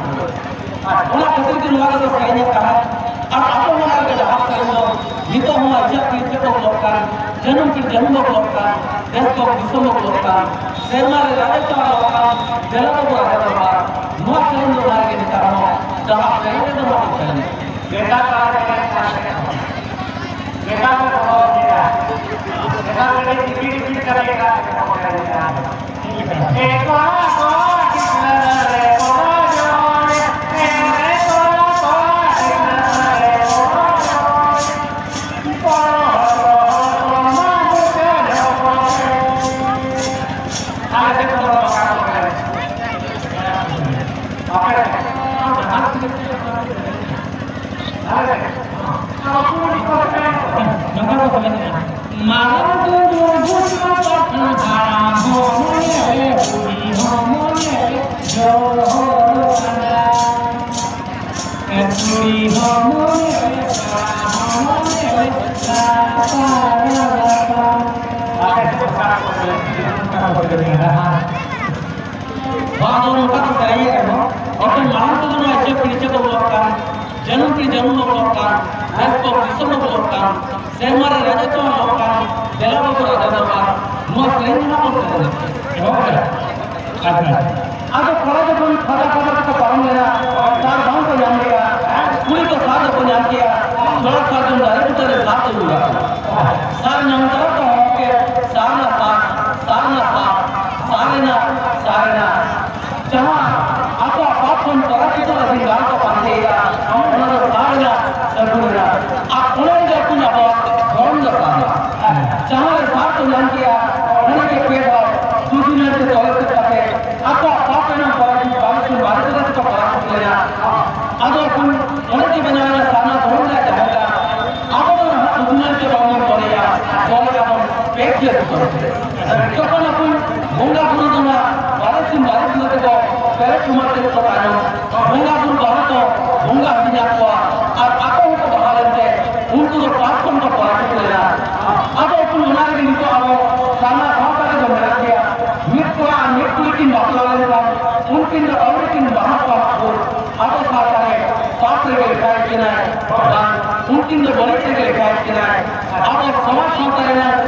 ᱚᱱᱟ ᱠᱷᱟᱹᱛᱤᱨ ᱜᱮ ᱱᱚᱣᱟ ᱫᱚᱠᱚ ᱥᱮᱨᱮᱧᱮᱫ ᱛᱟᱦᱮᱸᱫ᱾ ᱟᱨ ᱟᱵᱚ ᱦᱚᱸ ᱚᱱᱟ ᱜᱮ ᱰᱟᱦᱟᱨ ᱥᱮᱨᱮᱧ ᱫᱚ ᱱᱤᱛᱚᱜ ᱦᱚᱸ ᱟᱡᱟᱜ ᱯᱤᱲ ᱪᱮᱫ ᱵᱚᱞᱚᱜ ᱠᱟᱱ, ᱡᱟᱹᱱᱩᱢ ᱯᱤᱲ ᱡᱟᱹᱱᱩᱢ ᱵᱚᱞᱚᱜ ᱠᱟᱱ, ᱫᱮᱥ ᱫᱚ ᱫᱤᱥᱚᱢ ᱵᱚᱞᱚᱜ ᱠᱟᱱ, ᱥᱮᱨᱢᱟ ᱨᱮ ᱨᱟᱡᱟ ᱪᱟᱞᱟᱣ ᱠᱟᱱ, ᱫᱮᱞᱟ ᱵᱟᱹᱵᱩ ᱨᱟᱡᱟ ᱫᱚᱨᱵᱟᱨ᱾ ᱱᱚᱣᱟ ᱥᱮᱨᱮᱧ ᱫᱚ ᱚᱱᱟ ᱜᱮ ᱱᱮᱛᱟᱨ ᱦᱚᱸ ᱰᱟᱦᱟᱨ ᱥᱮᱨᱮᱧ ᱨᱮᱫᱚ ᱱᱚᱣᱟ ᱠᱚ ᱥᱮᱨᱮᱧ᱾ ᱱᱮᱛᱟᱨ ᱫᱚ ᱟᱨ ᱮᱱᱮᱡ ᱠᱟᱱ ᱛᱟᱦᱮᱸᱫ᱾ ᱱᱮᱛᱟᱨ ᱫᱚ ᱵᱚᱫᱚᱞ ᱠᱮᱫᱟ᱾ ᱱᱮᱛᱟᱨ ᱫᱚ ᱟᱹᱰᱤ ᱰᱤᱯᱤ ᱰᱤᱯᱤ ᱠᱟᱛᱮ ᱮᱴᱟᱜ ᱮᱴᱟᱜ ᱠᱚ ᱮᱱᱮᱡ ᱠᱟᱱᱟ᱾ ᱢᱟᱨᱟᱝ ᱵᱩᱨᱩ ᱵᱩᱡᱽ ᱠᱟᱛᱮ ᱦᱟᱲᱟᱢ ᱦᱚᱲ ᱢᱚᱱᱮ ᱨᱮ, ᱵᱩᱲᱦᱤ ᱦᱚᱲ ᱢᱚᱱᱮ ᱨᱮ, ᱡᱚᱦᱚᱨ ᱠᱟᱱᱟ᱾ ᱠᱩᱲᱤ ᱦᱚᱲ ᱢᱚᱱᱮ ᱨᱮ, ᱠᱚᱲᱟ ᱦᱚᱲ ᱢᱚᱱᱮ ᱨᱮ, ᱞᱟᱛᱟᱨ ᱞᱟᱛᱟᱨ᱾ ᱵᱟᱝ ᱫᱚ ᱱᱚᱝᱠᱟ ᱠᱚ ᱥᱮᱨᱮᱧᱮᱫ ᱨᱮᱦᱚᱸ, ᱮᱱᱠᱷᱟᱱ ᱢᱟᱲᱟᱝ ᱛᱮᱫᱚ ᱱᱚᱣᱟ ᱤᱪᱟᱹ ᱯᱤᱲᱪᱟᱹ ᱠᱚ ᱚᱞᱚᱜ ᱠᱟᱱ, ᱡᱟᱹᱱᱩᱢ ᱯᱤᱲ ᱡᱟᱹᱱᱩᱢ ᱚᱞᱚᱜ ᱠᱟᱱ, ᱫᱮᱥ ᱠᱚ ᱫᱤᱥᱚᱢ ᱚᱞᱚᱜ ᱠᱟᱱ, ᱥᱮᱨᱢᱟ ᱨᱮ ᱨᱟᱡᱟ ᱪᱟᱞᱟᱣ ᱠᱟᱱ, ᱫᱮᱞᱟ ᱵᱟᱹᱵᱩ ᱨᱟᱡᱟ ᱫᱚᱨᱵᱟᱨ, ᱱᱚᱣᱟ ᱥᱮᱨᱮᱧ ᱨᱮᱱᱟᱜ ᱵᱚᱱ ᱥᱮᱨᱮᱧᱟ᱾ ᱮᱦᱚᱵ ᱨᱮ᱾ ᱟᱪᱪᱷᱟ᱾ ᱟᱫᱚ ᱠᱚᱲᱟ ᱡᱚᱠᱷᱚᱱ ᱯᱷᱟᱫᱟ ᱯᱷᱟᱫᱟ ᱛᱮᱠᱚ ᱯᱟᱨᱚᱢ ᱞᱮᱱᱟ, ᱥᱟᱨ ᱵᱟᱝ ᱠᱚ ᱧᱟᱢ ᱞᱮᱜᱼᱟ, ᱠᱩᱲᱤ ᱠᱚ ᱥᱟᱨ ᱫᱚᱠᱚ ᱧᱟᱢ ᱠᱮᱜᱼᱟ, ᱛᱷᱚᱲᱟ ᱥᱟᱨᱡᱚᱢ ᱫᱟᱨᱮ ᱵᱩᱴᱟᱹ ᱨᱮ ᱥᱟᱨ ᱠᱚ ᱧᱩᱨ ᱟᱠᱟᱱᱟ᱾ ᱥᱟᱨ ᱧᱟᱢ ᱛᱚᱨᱟ ᱠᱚ ᱦᱚᱦᱚ ᱠᱮᱫ, ᱥᱟᱨ ᱱᱟ ᱥᱟᱨ, ᱥᱟᱨ ᱱᱟ ᱥᱟᱨ, ᱥᱟᱨ ᱨᱮᱱᱟᱜ ᱥᱟᱨᱱᱟ, ᱡᱟᱦᱟᱸ ᱟᱠᱚᱣᱟᱜ ᱯᱟᱯ ᱠᱷᱚᱱ ᱯᱚᱨᱟᱡᱤᱛᱚ ᱞᱟᱹᱜᱤᱫ ᱰᱟᱦᱟᱨ ᱠᱚ ᱯᱟᱱᱛᱮᱭᱮᱫᱟ, ᱚᱱᱟ ᱫᱚ ᱥᱟᱨᱱᱟ ᱟᱹᱜᱩ ᱨᱮᱱᱟᱜ᱾ ᱟᱨ ᱚᱱᱟ ᱨᱮᱜᱮ ᱟᱹᱠᱤᱱ ᱟᱵᱚᱣᱟᱜ ᱫᱷᱚᱨᱚᱢ ᱫᱚ ᱥᱟᱨᱱᱟ᱾ ᱡᱟᱦᱟᱸ ᱨᱮ ᱥᱟᱨ ᱠᱚ ᱧᱟᱢ ᱠᱮᱜᱼᱟ, ᱚᱱᱟ ᱜᱮ ᱯᱮ ᱫᱷᱟᱣ ᱫᱩ ᱫᱤᱱ ᱛᱮ ᱛᱚᱞᱮ ᱥᱮᱫ ᱠᱟᱛᱮ ᱟᱠᱚᱣᱟᱜ ᱯᱟᱯ ᱨᱮᱱᱟᱜ ᱯᱚᱨᱟᱡᱤᱛ ᱵᱟᱝ ᱥᱮ ᱵᱟᱝ ᱠᱚ ᱯᱚᱨᱟᱡᱤᱛ ᱞᱮᱱᱟ᱾ ᱟᱫᱚ ᱟᱹᱠᱤᱱ ᱚᱸᱰᱮ ᱜᱮ ᱵᱮᱱᱟᱣ ᱮᱱᱟ ᱥᱟᱨᱱᱟ ᱫᱷᱚᱨᱚᱢ ᱨᱮᱭᱟᱜ ᱡᱟᱦᱮᱨ ᱜᱟᱲ᱾ ᱟᱵᱚ ᱫᱚ ᱱᱟᱦᱟᱜ ᱩᱛᱱᱟᱹᱣ ᱜᱮ ᱵᱟᱵᱚᱱ ᱢᱚᱱᱮᱭᱟ, ᱫᱚᱞ ᱜᱮᱵᱚᱱ ᱯᱮᱠ ᱜᱮ ᱥᱩᱛᱟᱹᱢ ᱛᱮ᱾ ᱡᱚᱠᱷᱚᱱ ᱟᱵᱚ ᱵᱚᱸᱜᱟ ᱵᱩᱨᱩ ᱫᱚ ᱱᱟᱦᱟᱜ ᱵᱟᱨᱮ ᱥᱤᱧ ᱵᱟᱨᱮ ᱧᱤᱫᱟᱹ ᱛᱮᱠᱚ ᱯᱮᱨᱮᱡ ᱩᱢᱟᱹᱨ ᱛᱮᱜᱮ ᱠᱚ ᱛᱟᱦᱮᱱᱟ᱾ ᱵᱚᱸᱜᱟ ᱵᱩᱨᱩ ᱵᱟᱦᱟ ᱠᱚ ᱵᱚᱸᱜᱟ ᱦᱟᱹᱴᱤᱧᱟᱫ ᱠᱚᱣᱟ ᱟᱨ ᱟᱠᱚ ᱦᱚᱸᱠᱚ ᱵᱟᱦᱟ ᱞᱮᱱᱛᱮ ᱩᱱᱠᱩ ᱫᱚ ᱯᱟᱯ ᱠᱷᱚᱱ ᱠᱚ ᱯᱚᱨᱟᱡᱤᱛ ᱞᱮᱱᱟ᱾ ᱟᱫᱚ ᱩᱱᱠᱩ ᱚᱱᱟ ᱨᱮᱜᱮ ᱱᱤᱛᱚᱜ ᱟᱵᱚ ᱥᱟᱨᱱᱟ ᱥᱟᱶᱛᱟ ᱨᱮᱫᱚ ᱢᱮᱱᱟᱜ ᱜᱮᱭᱟ᱾ ᱢᱤᱫ ᱠᱚᱲᱟ ᱟᱨ ᱢᱤᱫ ᱠᱩᱲᱤ ᱠᱤᱱ ᱵᱟᱯᱞᱟ ᱞᱮᱱᱠᱷᱟᱱ ᱩᱱᱠᱤᱱ ᱫᱚ ᱟᱹᱣᱨᱤ ᱠᱤᱱ ᱵᱟᱦᱟ ᱠᱚᱣᱟ ᱵᱷᱳᱨ ᱟᱵᱚ ᱥᱟᱶᱛᱟ ᱨᱮ ᱯᱟᱯ ᱨᱮᱜᱮ ᱞᱮᱠᱷᱟᱭᱮᱫ ᱠᱤᱱᱟᱭ, ᱵᱟᱝ, ᱩᱱᱠᱤᱱ ᱫᱚ ᱵᱟᱹᱲᱤᱡ ᱨᱮᱜᱮ ᱞᱮᱠᱷᱟᱭᱮᱫ ᱠᱤᱱᱟᱭ᱾ ᱟᱵᱚ ᱥᱚᱢᱟᱡᱽ ᱥᱟᱶᱛᱟ ᱨᱮᱱᱟᱜ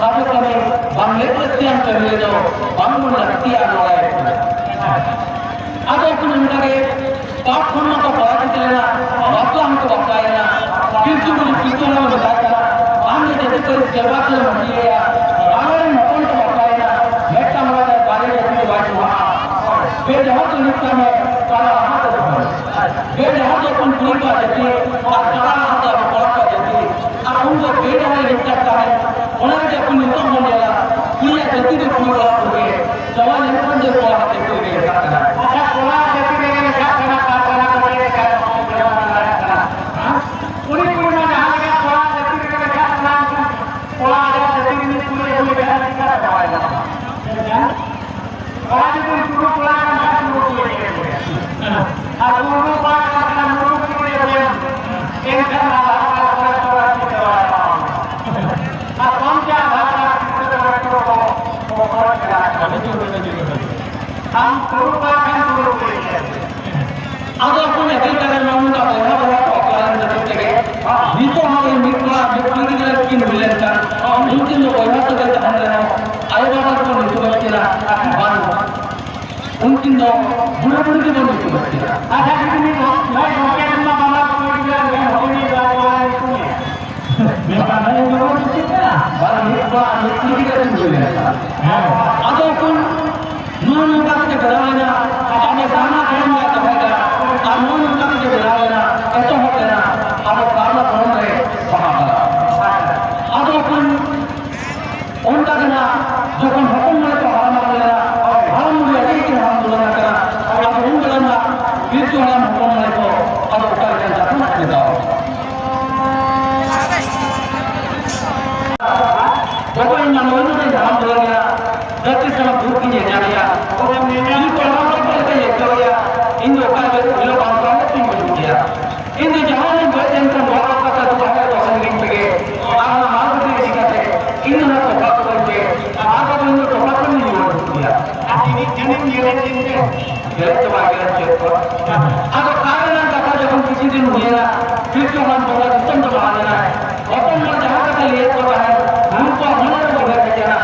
ᱥᱟᱵ ᱠᱟᱹᱢᱤ ᱵᱟᱝ ᱞᱮᱠ ᱞᱟᱹᱠᱛᱤᱭᱟᱱ ᱠᱟᱹᱢᱤ ᱨᱮᱫᱚ ᱵᱟᱝ ᱵᱚᱱ ᱞᱟᱹᱠᱛᱤᱭᱟ ᱱᱚᱣᱟ᱾ ᱟᱫᱚ ᱠᱚ ᱱᱚᱝᱠᱟ ᱜᱮ ᱯᱟᱯ ᱠᱷᱚᱱ ᱢᱟᱠᱚ ᱯᱚᱨᱟᱡᱤᱛ ᱞᱮᱱᱟ, ᱵᱟᱯᱞᱟ ᱦᱚᱸᱠᱚ ᱵᱟᱯᱞᱟᱭᱮᱱᱟ᱾ ᱯᱤᱞᱪᱩ ᱵᱩᱲᱦᱤ ᱯᱤᱞᱪᱩ ᱦᱟᱲᱟᱢ ᱢᱮᱛᱟᱭ ᱠᱟᱱᱟ, ᱟᱢ ᱫᱚ ᱡᱟᱹᱛᱤ ᱯᱟᱹᱨᱤᱥ ᱜᱮᱞᱵᱟᱨ ᱛᱮ ᱢᱟᱹᱡᱷᱤ ᱮᱭᱟ, ᱟᱞᱮ ᱨᱮᱱ ᱦᱚᱯᱚᱱ ᱠᱚ ᱵᱟᱯᱞᱟᱭᱮᱱᱟ, ᱢᱤᱫᱴᱟᱝ ᱚᱲᱟᱜ ᱨᱮ ᱵᱟᱨᱭᱟ ᱡᱟᱹᱛᱤ ᱫᱚ ᱵᱟᱭ ᱥᱚᱵᱷᱟᱜᱼᱟ᱾ ᱵᱮ ᱡᱟᱦᱟᱸ ᱫᱚ ᱱᱤᱛ ᱠᱟᱹᱢᱤ ᱛᱟᱞᱟ ᱞᱟᱦᱟ ᱛᱮ ᱫᱚᱦᱚᱭ᱾ ᱵᱮ ᱡᱟᱦᱟᱸ ᱫᱚ ᱠᱷᱚᱱ ᱠᱩᱲᱤ ᱠᱚᱣᱟᱜ ᱡᱟᱹᱛᱤ ᱟᱨ ᱛᱟᱞᱟ ᱞᱟᱦᱟ ᱫᱚ ᱟᱵᱚ ᱠᱚᱲᱟ ᱠᱚᱣᱟᱜ ᱡᱟᱹᱛᱤ᱾ ᱟᱨ ᱩᱱ ᱫᱚ ᱵᱮ ᱡᱟᱦᱟᱸᱭ ᱞᱮᱠᱪᱟᱨ ᱛᱟᱦᱮᱸ, ᱚᱱᱟ ᱨᱮᱜᱮ ᱟᱵᱚ ᱱᱤᱛᱚᱜ ᱵᱚᱱ ᱧᱮᱞᱟ, ᱠᱩᱲᱤᱭᱟᱜ ᱡᱟᱹᱛᱤ ᱫᱚ ᱠᱩᱲᱤ ᱠᱚᱲᱟ ᱠᱚᱜᱮ, ᱡᱟᱶᱟᱭ ᱞᱮᱱᱠᱷᱟᱱ ᱫᱚ ᱠᱚᱲᱟ ᱡᱟᱹᱛᱤ ᱨᱮᱜᱮ ᱞᱮᱠᱷᱟᱜ ᱠᱟᱱᱟ᱾ ᱟᱪᱪᱷᱟ, ᱠᱚᱲᱟ ᱡᱟᱹᱛᱤ ᱨᱮᱜᱮ ᱞᱮᱠᱷᱟᱜ ᱠᱟᱱᱟ, ᱛᱟᱨ ᱠᱟᱱᱟ ᱠᱚ ᱪᱮᱫ ᱞᱮᱠᱟ ᱠᱚ ᱡᱟᱶᱟᱭ ᱫᱟᱲᱮᱭᱟᱜ ᱠᱟᱱᱟ? ᱦᱮᱸ? ᱠᱩᱲᱤ ᱠᱩᱲᱤ ᱢᱟ ᱡᱟᱦᱟᱸ ᱞᱮᱠᱟ ᱠᱚᱲᱟ ᱡᱟᱹᱛᱤ ᱨᱮᱜᱮ ᱞᱮᱠᱷᱟᱜ ᱠᱟᱱᱟ, ᱠᱚᱲᱟ ᱟᱡᱟᱜ ᱡᱟᱹᱛᱤ ᱨᱤᱱᱤᱡ ᱠᱩᱲᱤ ᱟᱹᱜᱩ ᱞᱮᱠᱷᱟᱱ ᱪᱤᱠᱟᱹ ᱛᱮ ᱵᱟᱭ ᱧᱟᱢᱟ? ᱠᱚᱲᱟ ᱡᱩᱫᱤ ᱴᱩᱰᱩ ᱠᱚᱲᱟ ᱠᱟᱱ ᱠᱷᱟᱱ ᱴᱩᱰᱩ ᱠᱩᱲᱤ ᱜᱮ ᱟᱹᱜᱩᱭᱟ᱾ ᱟᱨ ᱴᱩᱰᱩ ᱠᱚᱲᱟ ᱠᱟᱱ ᱠᱷᱟᱱ ᱴᱩᱰᱩ ᱠᱩᱲᱤ ᱟᱹᱜᱩᱭᱟ᱾ ᱮᱱᱠᱷᱟᱱ ᱟᱫᱷᱟᱨ ᱠᱟᱨᱰ ᱠᱚᱨᱮ ᱠᱚ ᱪᱤᱠᱟᱹ ᱵᱟᱭ ᱧᱟᱢᱟ᱾ ᱟᱨ ᱵᱟᱝ ᱪᱮ ᱟᱫᱷᱟᱨ ᱠᱟᱨᱰ ᱪᱤᱠᱟᱹ ᱛᱮ ᱠᱚᱨᱮ ᱠᱚ ᱠᱚ ᱠᱚ ᱠᱚ ᱪᱟᱞᱟᱜ ᱠᱟᱱᱟ᱾ ᱟᱢ ᱴᱩᱰᱩ ᱠᱚᱲᱟ ᱠᱷᱟᱱ ᱴᱩᱰᱩ ᱠᱩᱲᱤ ᱜᱮ ᱟᱹᱜᱩᱭᱟ᱾ ᱟᱫᱚ ᱟᱠᱚ ᱧᱮᱯᱮᱞ ᱠᱟᱛᱮ ᱱᱚᱜᱼᱚ ᱱᱚᱝᱠᱟ ᱵᱚᱭᱦᱟ ᱵᱚᱭᱦᱟ ᱠᱚ ᱵᱟᱯᱞᱟ ᱞᱮᱱ ᱠᱷᱟᱹᱛᱤᱨ ᱛᱮᱜᱮ ᱱᱤᱛᱚᱜ ᱦᱚᱸ ᱢᱤᱫ ᱠᱚᱲᱟ ᱢᱤᱫ ᱠᱩᱲᱤ ᱜᱤᱫᱽᱨᱟᱹ ᱠᱤᱱ ᱦᱩᱭ ᱞᱮᱱᱠᱷᱟᱱ ᱩᱱᱠᱤᱱ ᱫᱚ ᱵᱚᱭᱦᱟ ᱥᱟᱹᱜᱟᱹᱭ ᱛᱟᱦᱮᱱ ᱨᱮᱦᱚᱸ ᱟᱭᱳ ᱵᱟᱵᱟ ᱠᱚ ᱧᱩᱛᱩᱢᱮᱫ ᱠᱤᱱᱟ ᱟᱨ ᱵᱟᱝ ᱩᱱᱠᱤᱱ ᱫᱚ ᱵᱩᱲᱦᱤ ᱵᱩᱲᱦᱤ ᱜᱮᱵᱚᱱ ᱧᱩᱛᱩᱢᱮᱫ ᱠᱤᱱᱟ᱾ ᱟᱪᱪᱷᱟ, ᱡᱩᱫᱤ ᱢᱤᱫ ᱦᱚᱲ ᱱᱚᱜᱼᱚᱭ ᱜᱚᱢᱠᱮ ᱨᱮᱱ ᱢᱟ ᱵᱟᱱᱟᱨ ᱠᱩᱲᱤ ᱜᱤᱫᱽᱨᱟᱹ ᱢᱤᱫ ᱦᱚᱲ ᱜᱮ ᱵᱟᱭ ᱧᱩᱛᱩᱢᱮᱫ᱾ ᱢᱤᱫ ᱵᱟᱨ ᱦᱚᱲ ᱜᱮ ᱧᱩᱛᱩᱢᱮᱫ ᱠᱤᱱᱟ᱾ ᱵᱟᱝ, ᱢᱤᱫ ᱠᱚᱲᱟ ᱢᱤᱫ ᱠᱩᱲᱤ ᱜᱤᱫᱽᱨᱟᱹ ᱠᱤᱱ ᱦᱩᱭ ᱞᱮᱱᱠᱷᱟᱱ᱾ ᱦᱮᱸ᱾ ᱟᱫᱚ ᱩᱱᱠᱤᱱ ᱱᱚᱝᱠᱟ ᱛᱮᱜᱮ ᱵᱮᱱᱟᱣ ᱮᱱᱟ, ᱟᱵᱚ ᱥᱟᱨᱱᱟ ᱫᱷᱚᱨᱚᱢ ᱨᱮᱭᱟᱜ ᱠᱟᱛᱷᱟ ᱠᱟᱱᱟ᱾ ᱟᱨ ᱱᱚᱜᱼᱚ ᱱᱚᱝᱠᱟ ᱛᱮᱜᱮ ᱵᱮᱱᱟᱣ ᱮᱱᱟ, ᱮᱛᱚᱦᱚᱵ ᱮᱱᱟ ᱟᱵᱚ ᱥᱟᱨᱱᱟ ᱫᱷᱚᱨᱚᱢ ᱨᱮ ᱵᱟᱦᱟ ᱵᱚᱸᱜᱟ᱾ ᱟᱫᱚ ᱚᱱᱠᱟᱱ, ᱚᱱᱠᱟ ᱜᱮ ᱱᱟᱜ ᱡᱚᱠᱷᱚᱱ ᱦᱚᱯᱚᱱ ᱢᱟᱹᱭ ᱠᱚ ᱦᱟᱨᱟ ᱵᱩᱨᱩ ᱞᱮᱱᱟ, ᱦᱟᱲᱟᱢ ᱵᱩᱲᱦᱤ ᱟᱹᱰᱤ ᱠᱤᱱ ᱦᱟᱲᱟᱢ ᱵᱩᱨᱩ ᱞᱮᱱᱟ ᱠᱟᱱᱟ, ᱟᱫᱚ ᱩᱱ ᱵᱮᱲᱟ ᱱᱟᱜ ᱯᱤᱞᱪᱩ ᱦᱟᱲᱟᱢ ᱦᱚᱯᱚᱱ ᱢᱟᱹᱭ ᱠᱚ ᱟᱫᱚ ᱚᱠᱟ ᱞᱮᱠᱟᱱ ᱠᱟᱛᱷᱟ ᱱᱟᱜ ᱢᱮᱛᱟᱣ ᱠᱚᱣᱟ᱾ ᱵᱟᱵᱟ, ᱤᱧ ᱢᱟ ᱱᱚᱜᱼᱚᱭ ᱱᱚᱰᱮᱧ ᱦᱟᱲᱟᱢ ᱵᱩᱨᱩ ᱞᱮᱱᱟ, ᱡᱟᱹᱛᱤ ᱥᱟᱞᱟᱜ ᱫᱩᱠ ᱤᱧ ᱧᱮᱞ ᱧᱟᱢᱮᱜᱼᱟ᱾ ᱤᱧ ᱫᱚ ᱚᱱᱟ ᱫᱚ ᱚᱠᱟ ᱞᱮᱠᱟᱧ ᱟᱹᱭᱠᱟᱹᱣᱮᱜᱼᱟ? ᱤᱧ ᱫᱚ ᱚᱠᱟ ᱦᱤᱞᱳᱜ ᱵᱟᱝ ᱯᱟᱨᱚᱢᱚᱜ ᱛᱤᱧ ᱜᱩᱡᱩᱜ ᱜᱮᱭᱟ᱾ ᱤᱧ ᱫᱚ ᱡᱟᱦᱟᱸ ᱨᱤᱧ ᱜᱚᱡ ᱞᱮᱱᱠᱷᱟᱱ ᱱᱚᱣᱟ ᱨᱳᱜᱽ ᱠᱟᱛᱷᱟ ᱫᱚ ᱵᱟᱦᱮᱨ ᱫᱚ ᱚᱦᱚᱧ ᱦᱤᱲᱤᱧ ᱛᱮᱜᱮ, ᱟᱨ ᱚᱱᱟ ᱢᱟᱲ ᱵᱩᱴᱟᱹ ᱤᱫᱤ ᱠᱟᱛᱮ ᱤᱧ ᱫᱚ ᱱᱚᱣᱟ ᱛᱚᱯᱟ ᱠᱚ ᱵᱟᱹᱧ ᱯᱮ, ᱟᱨ ᱵᱟᱵᱟ ᱤᱧ ᱫᱚ ᱛᱚᱯᱟ ᱠᱷᱚᱱ ᱤᱧ ᱨᱩᱣᱟᱹᱲ ᱦᱤᱡᱩᱜ ᱜᱮᱭᱟ᱾ ᱟᱨ ᱛᱤᱱᱟᱹᱜ ᱡᱚᱱᱮᱢ ᱧᱮᱞᱮᱫ ᱠᱤᱱ ᱛᱮ? ᱧᱮᱞᱮᱫ ᱫᱚ ᱵᱟᱭ ᱧᱮᱞᱮᱫ ᱪᱮᱫ ᱠᱚ᱾ ᱟᱫᱚ ᱠᱟᱨ ᱨᱮᱱᱟᱜ ᱠᱟᱛᱷᱟ ᱡᱚᱠᱷᱚᱱ ᱠᱤᱪᱷᱩ ᱫᱤᱱ ᱦᱩᱭᱮᱱᱟ, ᱠᱨᱤᱥᱱᱚ ᱵᱷᱟᱱ ᱵᱚᱸᱜᱟ ᱫᱤᱥᱚᱢ ᱫᱚ ᱵᱟᱝ ᱞᱮᱱᱟᱭ᱾ ᱦᱚᱯᱚᱱ ᱢᱟ ᱡᱟᱦᱟᱸ ᱠᱟᱛᱷᱟ ᱞᱟᱹᱭᱮᱫ ᱠᱚ ᱛᱟᱦᱮᱸᱫ, ᱩᱱᱠᱩᱣᱟᱜ ᱢᱚᱱᱮ ᱨᱮ ᱩᱭᱦᱟᱹᱨ ᱦᱮᱡ ᱮᱱᱟ᱾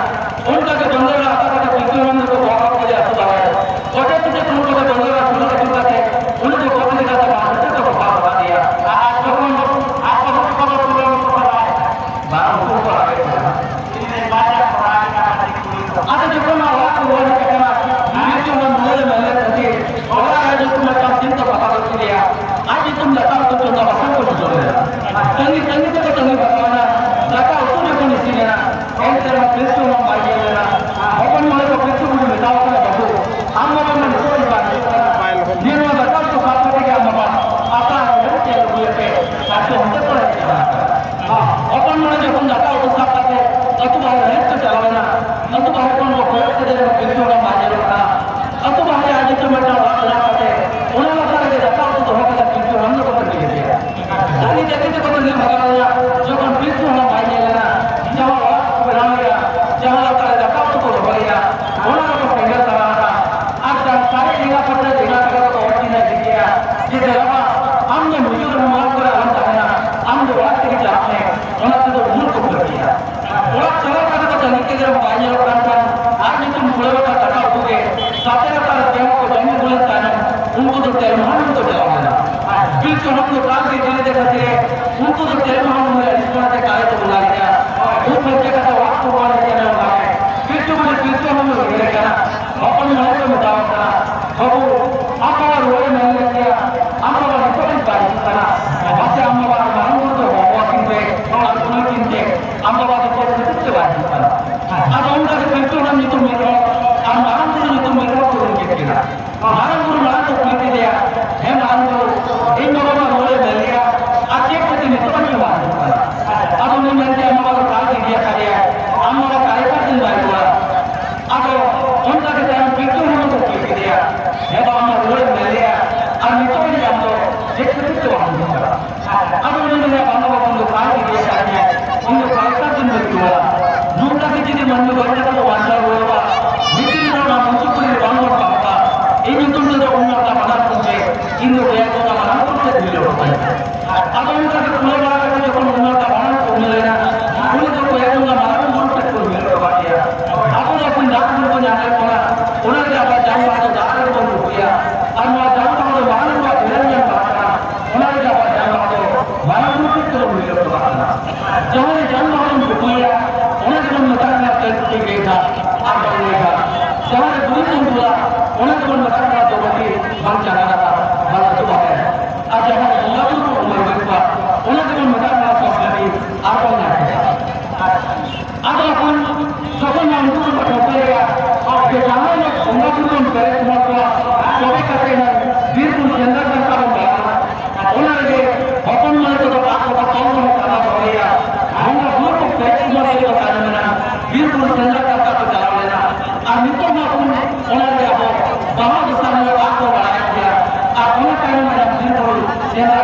ᱚᱱᱠᱟ ᱜᱮ ᱡᱚᱝᱜᱚᱞ ᱨᱮ ᱟᱠᱟ ᱠᱟᱛᱮ ᱯᱤᱞᱪᱩ ᱦᱟᱲᱟᱢ ᱫᱚᱠᱚ ᱵᱚᱦᱚᱜ ᱠᱚ ᱡᱟᱹᱥᱩ ᱛᱟᱦᱮᱸᱫ᱾ ᱠᱚᱴᱮ ᱠᱚᱴᱮ ᱠᱚ ᱩᱱᱠᱩ ᱫᱚ ᱡᱚᱝᱜᱚᱞ ᱨᱮ ᱥᱩᱨ ᱟᱹᱪᱩᱨ ᱠᱟᱛᱮ ᱩᱱᱤ ᱫᱚ ᱠᱚᱴᱮ ᱞᱮᱠᱟᱛᱮ ᱵᱟᱦᱟ ᱠᱟᱛᱮ ᱠᱚ ᱵᱚᱦᱚᱜ ᱠᱟᱫᱮᱭᱟ᱾ ᱟᱨ ᱡᱚᱠᱷᱚᱱ ᱟᱨ ᱠᱚ ᱦᱚᱸ ᱠᱚ ᱯᱩᱨᱟᱹ ᱠᱚ ᱵᱟᱲᱟᱭ᱾ ᱵᱟᱝ, ᱩᱱᱠᱩ ᱠᱚ ᱨᱟᱜᱮᱫ ᱠᱟᱱᱟ᱾ ᱟᱫᱚ ᱡᱚᱠᱷᱚᱱ ᱚᱲᱟᱜ ᱠᱚ ᱨᱩᱣᱟᱹᱲ ᱦᱮᱡ ᱟᱠᱟᱱᱟ, ᱯᱤᱞᱪᱩ ᱦᱟᱲᱟᱢ ᱢᱚᱱᱮ ᱨᱮ ᱢᱮᱱ ᱞᱮᱫ ᱛᱟᱹᱠᱤᱱ, ᱚᱲᱟᱜ ᱨᱮ ᱡᱚᱠᱷᱚᱱ ᱢᱤᱫᱴᱟᱝ ᱥᱤᱢ ᱠᱚ ᱠᱟᱴᱟ ᱜᱚᱫ ᱠᱮᱫᱮᱭᱟ, ᱟᱡ ᱧᱩᱛᱩᱢ ᱫᱟᱠᱟ ᱩᱛᱩ ᱪᱚᱸᱫᱟ ᱵᱟᱥᱟᱝ ᱠᱚ ᱪᱷᱩᱴᱟᱹᱣ ᱞᱮᱱᱟ᱾ ᱛᱟᱺᱜᱤ ᱛᱟᱺᱜᱤ ᱛᱮᱠᱚ ᱛᱟᱺᱜᱤ ᱵᱟᱛᱟᱣ ᱮᱱᱟ, ᱫᱟᱠᱟ ᱩᱛᱩ ᱡᱚᱠᱷᱚᱱ ᱤᱥᱤᱱ ᱮᱱᱟ, ᱮᱱᱛᱮ ᱨᱮᱦᱚᱸ ᱯᱤᱞᱪᱩ ᱦᱟᱲᱟᱢ ᱵᱟᱭ ᱧᱮᱞ ᱞᱮᱱᱟ᱾ ᱦᱚᱯᱚᱱ ᱢᱚᱬᱮ ᱠᱚ ᱯᱤᱞᱪᱩ ᱵᱩᱰᱷᱤ ᱢᱮᱛᱟᱣ ᱠᱟᱱᱟ, "ᱵᱟᱹᱵᱩ, ᱟᱢ ᱵᱟᱵᱟ ᱢᱟ ᱱᱤᱛᱚᱜ ᱦᱚᱸ ᱵᱟᱭ ᱦᱤᱡᱩᱜ ᱠᱟᱱᱟ᱾ ᱱᱤᱭᱟᱹ ᱱᱚᱣᱟ ᱫᱟᱠᱟ ᱩᱛᱩ ᱥᱟᱵ ᱠᱟᱛᱮ ᱜᱮ ᱟᱢ ᱵᱟᱵᱟ ᱟᱯᱟ ᱦᱚᱲ ᱧᱮᱞ ᱟᱹᱜᱩᱭᱮᱯᱮ, ᱟᱡ ᱫᱚ ᱚᱱᱛᱮ ᱠᱚᱨᱮ ᱦᱮᱡ ᱪᱟᱞᱟᱣ ᱟᱠᱟᱱᱟ᱾" ᱦᱚᱯᱚᱱ ᱢᱚᱬᱮ ᱡᱚᱠᱷᱚᱱ ᱫᱟᱠᱟ ᱩᱛᱩ ᱥᱟᱵ ᱠᱟᱛᱮ ᱟᱹᱛᱩ ᱵᱟᱦᱨᱮ ᱨᱟᱹᱥᱠᱟᱹ ᱪᱟᱞᱟᱣ ᱮᱱᱟ, ᱟᱹᱛᱩ ᱵᱟᱦᱨᱮ ᱠᱷᱚᱱ ᱠᱚ ᱠᱚᱭᱚᱜ ᱠᱮᱫᱮ ᱨᱮᱦᱚᱸ ᱯᱤᱞᱪᱩ ᱦᱟᱲᱟᱢ ᱵᱟᱭ ᱧᱮᱞᱚᱜ ᱠᱟᱱᱟ᱾ ᱟᱹᱛᱩ ᱵᱟᱦᱨᱮ ᱟᱡ ᱧᱩᱛᱩᱢ ᱢᱤᱫᱴᱟᱝ ᱚᱲᱟᱜ ᱵᱮᱱᱟᱣ ᱠᱟᱛᱮ ᱚᱱᱟ ᱞᱟᱛᱟᱨ ᱨᱮᱜᱮ ᱫᱟᱠᱟ ᱩᱛᱩ ᱫᱚᱦᱚ ᱠᱟᱛᱮ ᱯᱤᱞᱪᱩ ᱦᱟᱲᱟᱢ ᱫᱚᱠᱚ ᱛᱟᱺᱜᱤ ᱞᱮᱫᱮᱭᱟ᱾ ᱛᱟᱺᱜᱤ ᱛᱟᱺᱜᱤ ᱛᱮᱠᱚ ᱛᱟᱺᱜᱤ ᱵᱷᱟᱜᱟᱣ ᱮᱱᱟ᱾ ᱡᱚᱠᱷᱚᱱ ᱯᱤᱞᱪᱩ ᱦᱟᱲᱟᱢ ᱵᱟᱭ ᱧᱮᱞ ᱞᱮᱱᱟ, ᱡᱟᱦᱟᱸ ᱚᱲᱟᱜ ᱠᱚ ᱵᱮᱱᱟᱣ ᱮᱫᱟ, ᱡᱟᱦᱟᱸ ᱞᱟᱛᱟᱨ ᱨᱮ ᱫᱟᱠᱟ ᱩᱛᱩ ᱠᱚ ᱫᱚᱦᱚᱭᱮᱫᱟ, ᱚᱱᱟ ᱨᱮᱠᱚ ᱥᱮᱸᱜᱮᱞ ᱛᱟᱲᱟᱣ ᱮᱫᱟ᱾ ᱟᱨ ᱡᱟᱦᱟᱸ ᱥᱟᱨᱮᱡ ᱞᱮᱸᱜᱟ ᱯᱟᱹᱴᱤᱭᱟᱹ ᱞᱮᱸᱜᱟ ᱠᱟᱛᱮ ᱠᱚ ᱚᱨ ᱪᱤᱱᱦᱟᱹ ᱤᱫᱤ ᱠᱮᱫᱟ ᱡᱮ, "ᱫᱮᱞᱟ ᱵᱟ, ᱟᱢ ᱫᱚ ᱢᱩᱪᱟᱹᱫ ᱨᱮ ᱱᱚᱣᱟ ᱠᱚᱨᱮ ᱟᱞᱚᱢ ᱛᱟᱦᱮᱱᱟ, ᱟᱢ ᱫᱚ ᱚᱲᱟᱜ ᱛᱮᱜᱮ ᱪᱟᱞᱟᱜ ᱢᱮ᱾" ᱚᱱᱟ ᱛᱮᱫᱚ ᱩᱢᱩᱞ ᱠᱚ ᱠᱷᱟᱹᱲ ᱠᱮᱫᱟ᱾ ᱚᱲᱟᱜ ᱪᱟᱞᱟᱣ ᱠᱟᱛᱮ ᱠᱚ ᱛᱟᱺᱜᱤ ᱠᱮᱫ ᱨᱮᱦᱚᱸ ᱵᱟᱭ ᱧᱮᱞᱚᱜ ᱠᱟᱱ ᱠᱷᱟᱱ, ᱟᱨ ᱧᱩᱛᱩᱢ ᱠᱩᱲᱟᱹ ᱨᱟᱠᱟᱵ ᱫᱟᱠᱟ ᱩᱛᱩ ᱜᱮ ᱥᱟᱛᱮ ᱨᱟᱠᱟᱵ ᱡᱚᱢ ᱠᱚ ᱡᱚᱢ ᱟᱹᱜᱩ ᱞᱮᱱ ᱛᱟᱭᱱᱚᱢ ᱩᱱᱠᱩ ᱫᱚ ᱛᱮᱞᱢᱟᱦᱟᱱ ᱠᱚ ᱪᱟᱞᱟᱣ ᱞᱮᱱᱟ᱾ ᱯᱤᱞᱪᱩ ᱦᱟᱲᱟᱢ ᱫᱚ ᱠᱟᱞ ᱜᱮ ᱤᱫᱤ ᱞᱮᱫᱮ ᱠᱷᱟᱹᱛᱤᱨ ᱩᱱᱠᱩ ᱫᱚ ᱛᱮᱞᱢᱟᱦᱟᱱ ᱢᱚᱱᱮ ᱟᱹᱰᱤ ᱥᱚᱢᱚᱭ ᱛᱮ ᱠᱟᱞᱮ ᱠᱚ ᱵᱚᱸᱜᱟ ᱞᱮᱫᱟ᱾ ᱩᱵ ᱯᱷᱟᱹᱨᱪᱟ ᱠᱟᱛᱮ ᱚᱲᱟᱜ ᱠᱚ ᱨᱩᱣᱟᱹᱲ ᱦᱮᱡ ᱮᱱᱟ᱾ ᱯᱤᱞᱪᱩ ᱵᱩᱰᱷᱤ ᱯᱤᱞᱪᱩ ᱦᱟᱲᱟᱢ ᱫᱚ ᱩᱭᱦᱟᱹᱨᱮ ᱠᱟᱱᱟ, ᱦᱚᱯᱚᱱ ᱢᱚᱬᱮ ᱢᱟᱨᱟᱝ ᱵᱩᱨᱩ ᱢᱟᱨᱟᱝ ᱠᱚ ᱠᱩᱞᱤ ᱠᱮᱫᱮᱭᱟ, "ᱦᱮᱸ ᱢᱟᱨᱟᱝ ᱵᱩᱨᱩ, ᱤᱧ ᱵᱟᱵᱟ ᱢᱟ ᱨᱩᱣᱟᱹᱲᱮ ᱢᱮᱱ ᱞᱮᱭᱟ, ᱟᱨ ᱪᱮᱫ ᱠᱷᱟᱹᱛᱤᱨ ᱱᱤᱛᱚᱜ ᱦᱚᱸ ᱵᱟᱝ ᱦᱤᱡᱩᱜ ᱠᱟᱱᱟ?" ᱟᱫᱚ ᱩᱱᱤ ᱢᱮᱱ ᱠᱮᱫᱟ, "ᱟᱢ ᱵᱟᱵᱟ ᱫᱚ ᱠᱟᱞ ᱜᱤᱰᱤ ᱟᱠᱟᱫᱮᱭᱟ, ᱟᱢ ᱵᱟᱵᱟ ᱠᱟᱞᱮᱠᱟᱨ ᱫᱤᱱ ᱵᱟᱭ ᱨᱩᱣᱟᱹᱲᱟ?" ᱟᱫᱚ ᱚᱱᱠᱟ ᱜᱮ ᱛᱟᱭᱚᱢ ᱯᱤᱞᱪᱩ ᱦᱟᱲᱟᱢ ᱠᱚ ᱠᱩᱞᱤ ᱠᱮᱫᱮᱭᱟ, "ᱦᱮᱸ ᱵᱟᱵᱟ ᱢᱟ ᱨᱩᱣᱟᱹᱲᱮ ᱢᱮᱱ ᱞᱮᱭᱟ, ᱟᱨ ᱱᱤᱛᱚᱜ ᱦᱚᱸ ᱟᱢ ᱫᱚ ᱪᱮᱫ ᱠᱷᱟᱹᱛᱤᱨ ᱛᱮ ᱵᱟᱢ ᱦᱤᱡᱩᱜ ᱠᱟᱱᱟ?" ᱟᱫᱚ ᱩᱱᱤ ᱢᱮᱱᱟ, "ᱵᱟᱝ ᱵᱟᱵᱟ, ᱩᱱᱤ ᱫᱚ ᱵᱟᱭ ᱤᱫᱤᱭᱟ ᱠᱟᱫᱤᱧᱟ, ᱤᱧ ᱫᱚ ᱵᱟᱭ ᱠᱟᱫᱤᱧ ᱫᱚ ᱡᱩᱣᱟ᱾ ᱱᱚᱝᱠᱟ ᱜᱮ ᱡᱩᱫᱤ ᱢᱟᱹᱱᱢᱤ ᱵᱟᱧᱪᱟᱣ ᱠᱟᱛᱮ ᱵᱟᱧᱪᱟᱣ ᱨᱩᱣᱟᱹᱲᱚᱜᱼᱟ, ᱵᱷᱤᱛᱨᱤ ᱨᱮ ᱚᱱᱟ ᱢᱩᱪᱩ ᱠᱩᱞᱦᱤ ᱨᱮ ᱵᱟᱝ ᱵᱚᱱ ᱯᱟᱨᱚᱢᱟ, ᱤᱧ ᱧᱩᱛᱩᱢ ᱛᱮᱫᱚ ᱩᱱ ᱱᱟᱲᱠᱟ ᱵᱟᱱᱟᱨ ᱠᱚ ᱯᱮ, ᱤᱧ ᱫᱚ ᱠᱚᱭᱮᱠ ᱵᱚᱸᱜᱟ ᱢᱟᱨᱟᱝ ᱠᱚ ᱴᱷᱮᱱ ᱵᱷᱤᱲᱚᱜ ᱠᱟᱱᱟ᱾" ᱟᱫᱚ ᱚᱱᱠᱟ ᱜᱮ ᱠᱩᱞᱟᱹ ᱵᱟᱲᱟ ᱠᱟᱛᱮ ᱡᱚᱠᱷᱚᱱ ᱩᱱ ᱱᱟᱲᱠᱟ ᱵᱟᱱᱟᱨ ᱠᱚ ᱩᱢᱮᱞ ᱮᱱᱟ, ᱩᱱᱤ ᱫᱚ ᱠᱚᱭᱮᱠ ᱵᱚᱸᱜᱟ ᱢᱟᱨᱟᱝ ᱵᱩᱨᱩ ᱴᱷᱮᱱ ᱠᱚ ᱩᱢᱮᱞ ᱦᱚᱴᱚ ᱠᱟᱫ ᱫᱮᱭᱟ᱾ ᱟᱵᱚ ᱫᱚ ᱮᱠᱷᱚᱱ ᱫᱟᱜ ᱵᱚᱱ ᱧᱟᱢᱮᱫ ᱠᱟᱱᱟ, ᱚᱱᱟ ᱜᱮ ᱟᱵᱚᱣᱟᱜ ᱡᱟᱝ ᱵᱟᱦᱟ ᱫᱚ ᱫᱟᱜ ᱨᱮᱜᱮ ᱵᱚᱱ ᱫᱚᱦᱚᱭᱟ᱾ ᱟᱨ ᱱᱚᱣᱟ ᱡᱟᱝ ᱵᱟᱦᱟ ᱫᱚ ᱢᱟᱨᱟᱝ ᱵᱩᱨᱩᱣᱟᱜ ᱫᱷᱤᱱᱟᱹᱱ ᱧᱟᱢ ᱵᱟᱦᱟ ᱠᱟᱱᱟ᱾ ᱚᱱᱟ ᱨᱮᱜᱮ ᱟᱵᱚᱣᱟᱜ ᱡᱟᱝ ᱵᱟᱦᱟ ᱫᱚ ᱢᱟᱨᱟᱝ ᱵᱩᱨᱩ ᱴᱷᱮᱱ ᱛᱮᱵᱚᱱ ᱩᱭᱦᱟᱹᱨ ᱦᱚᱴᱚ ᱠᱟᱜ ᱠᱟᱱᱟ᱾ ᱡᱟᱦᱟᱸ ᱨᱮ ᱡᱟᱝ ᱵᱟᱦᱟ ᱵᱚᱱ ᱯᱩᱡᱟᱹᱭᱟ, ᱚᱱᱟ ᱜᱮᱵᱚᱱ ᱢᱮᱛᱟᱜ ᱠᱟᱱᱟ ᱛᱮᱞ ᱠᱩᱯᱤ ᱜᱟᱹᱭ ᱜᱷᱟᱴ ᱟᱨ ᱵᱟᱝ ᱜᱟᱹᱭ ᱜᱷᱟᱴ᱾ ᱡᱟᱦᱟᱸ ᱨᱮ ᱜᱩᱨᱤᱡ ᱵᱚᱱ ᱫᱩᱞᱟ, ᱚᱱᱟ ᱜᱮᱵᱚᱱ ᱢᱮᱛᱟᱜ ᱠᱟᱱᱟ ᱫᱚᱵᱟᱹᱴᱤ ᱵᱟᱝ ᱪᱟᱸᱫᱟ ᱫᱟᱠᱟ ᱵᱟᱝ ᱟᱹᱛᱩ ᱵᱟᱦᱨᱮ᱾ ᱟᱨ ᱡᱟᱦᱟᱸ ᱨᱮ ᱵᱚᱸᱜᱟ ᱵᱩᱨᱩ ᱵᱚᱱ ᱩᱢᱟᱹᱨ ᱟᱹᱜᱩᱭᱮᱫ ᱠᱚᱣᱟ, ᱚᱱᱟ ᱜᱮᱵᱚᱱ ᱢᱮᱛᱟᱜ ᱠᱟᱱᱟ ᱥᱚᱥᱠᱟᱹᱨᱤ ᱟᱨ ᱵᱟᱝ ᱱᱟᱭᱠᱮ᱾ ᱟᱫᱚ ᱮᱠᱷᱚᱱ ᱡᱚᱠᱷᱚᱱ ᱩᱱᱠᱩ ᱵᱚᱱ ᱴᱷᱟᱹᱣᱠᱟᱹᱭᱟ ᱡᱮ ᱡᱟᱦᱟᱸ ᱦᱤᱞᱳᱜ ᱵᱚᱸᱜᱟ ᱵᱩᱨᱩ ᱵᱚᱱ ᱯᱮᱨᱮᱡ ᱮᱢᱟ ᱠᱚᱣᱟ, ᱛᱚᱵᱮ ᱠᱟᱛᱮ ᱱᱟᱜ ᱵᱤᱨ ᱵᱩᱨᱩ ᱥᱮᱸᱫᱽᱨᱟ ᱠᱟᱨᱠᱟ ᱵᱚᱱ ᱫᱟᱬᱟᱱᱟ᱾ ᱚᱱᱟ ᱨᱮᱜᱮ ᱦᱚᱯᱚᱱ ᱢᱟᱹᱭ ᱠᱚᱫᱚ ᱟᱠᱚ ᱠᱚ ᱛᱚᱞ ᱫᱚᱦᱚ ᱠᱟᱛᱟ ᱫᱚᱦᱚᱭᱟ᱾ ᱵᱚᱸᱜᱟ ᱵᱩᱨᱩ ᱠᱚ ᱯᱮᱨᱮᱡ ᱮᱢᱟ ᱠᱚ ᱛᱟᱭᱱᱚᱢ ᱮᱱᱟ, ᱵᱤᱨ ᱵᱩᱨᱩ ᱥᱮᱸᱫᱽᱨᱟ ᱠᱟᱨᱠᱟ ᱠᱚ ᱪᱟᱞᱟᱣ ᱞᱮᱱᱟ᱾ ᱟᱨ ᱱᱤᱛᱚᱜ ᱦᱚᱸ ᱟᱵᱚ ᱚᱱᱟ ᱨᱮᱜᱮ ᱟᱵᱚ ᱵᱟᱦᱟ ᱫᱚᱥᱟᱨ ᱦᱤᱞᱳᱜ ᱟᱠᱚ ᱵᱟᱲᱟᱭᱮᱫ ᱜᱮᱭᱟ᱾ ᱟᱨ ᱚᱱᱟ ᱛᱟᱭᱱᱚᱢ ᱮᱱᱟ ᱵᱤᱨ ᱵᱩᱨᱩ ᱥᱮᱸᱫᱽᱨᱟ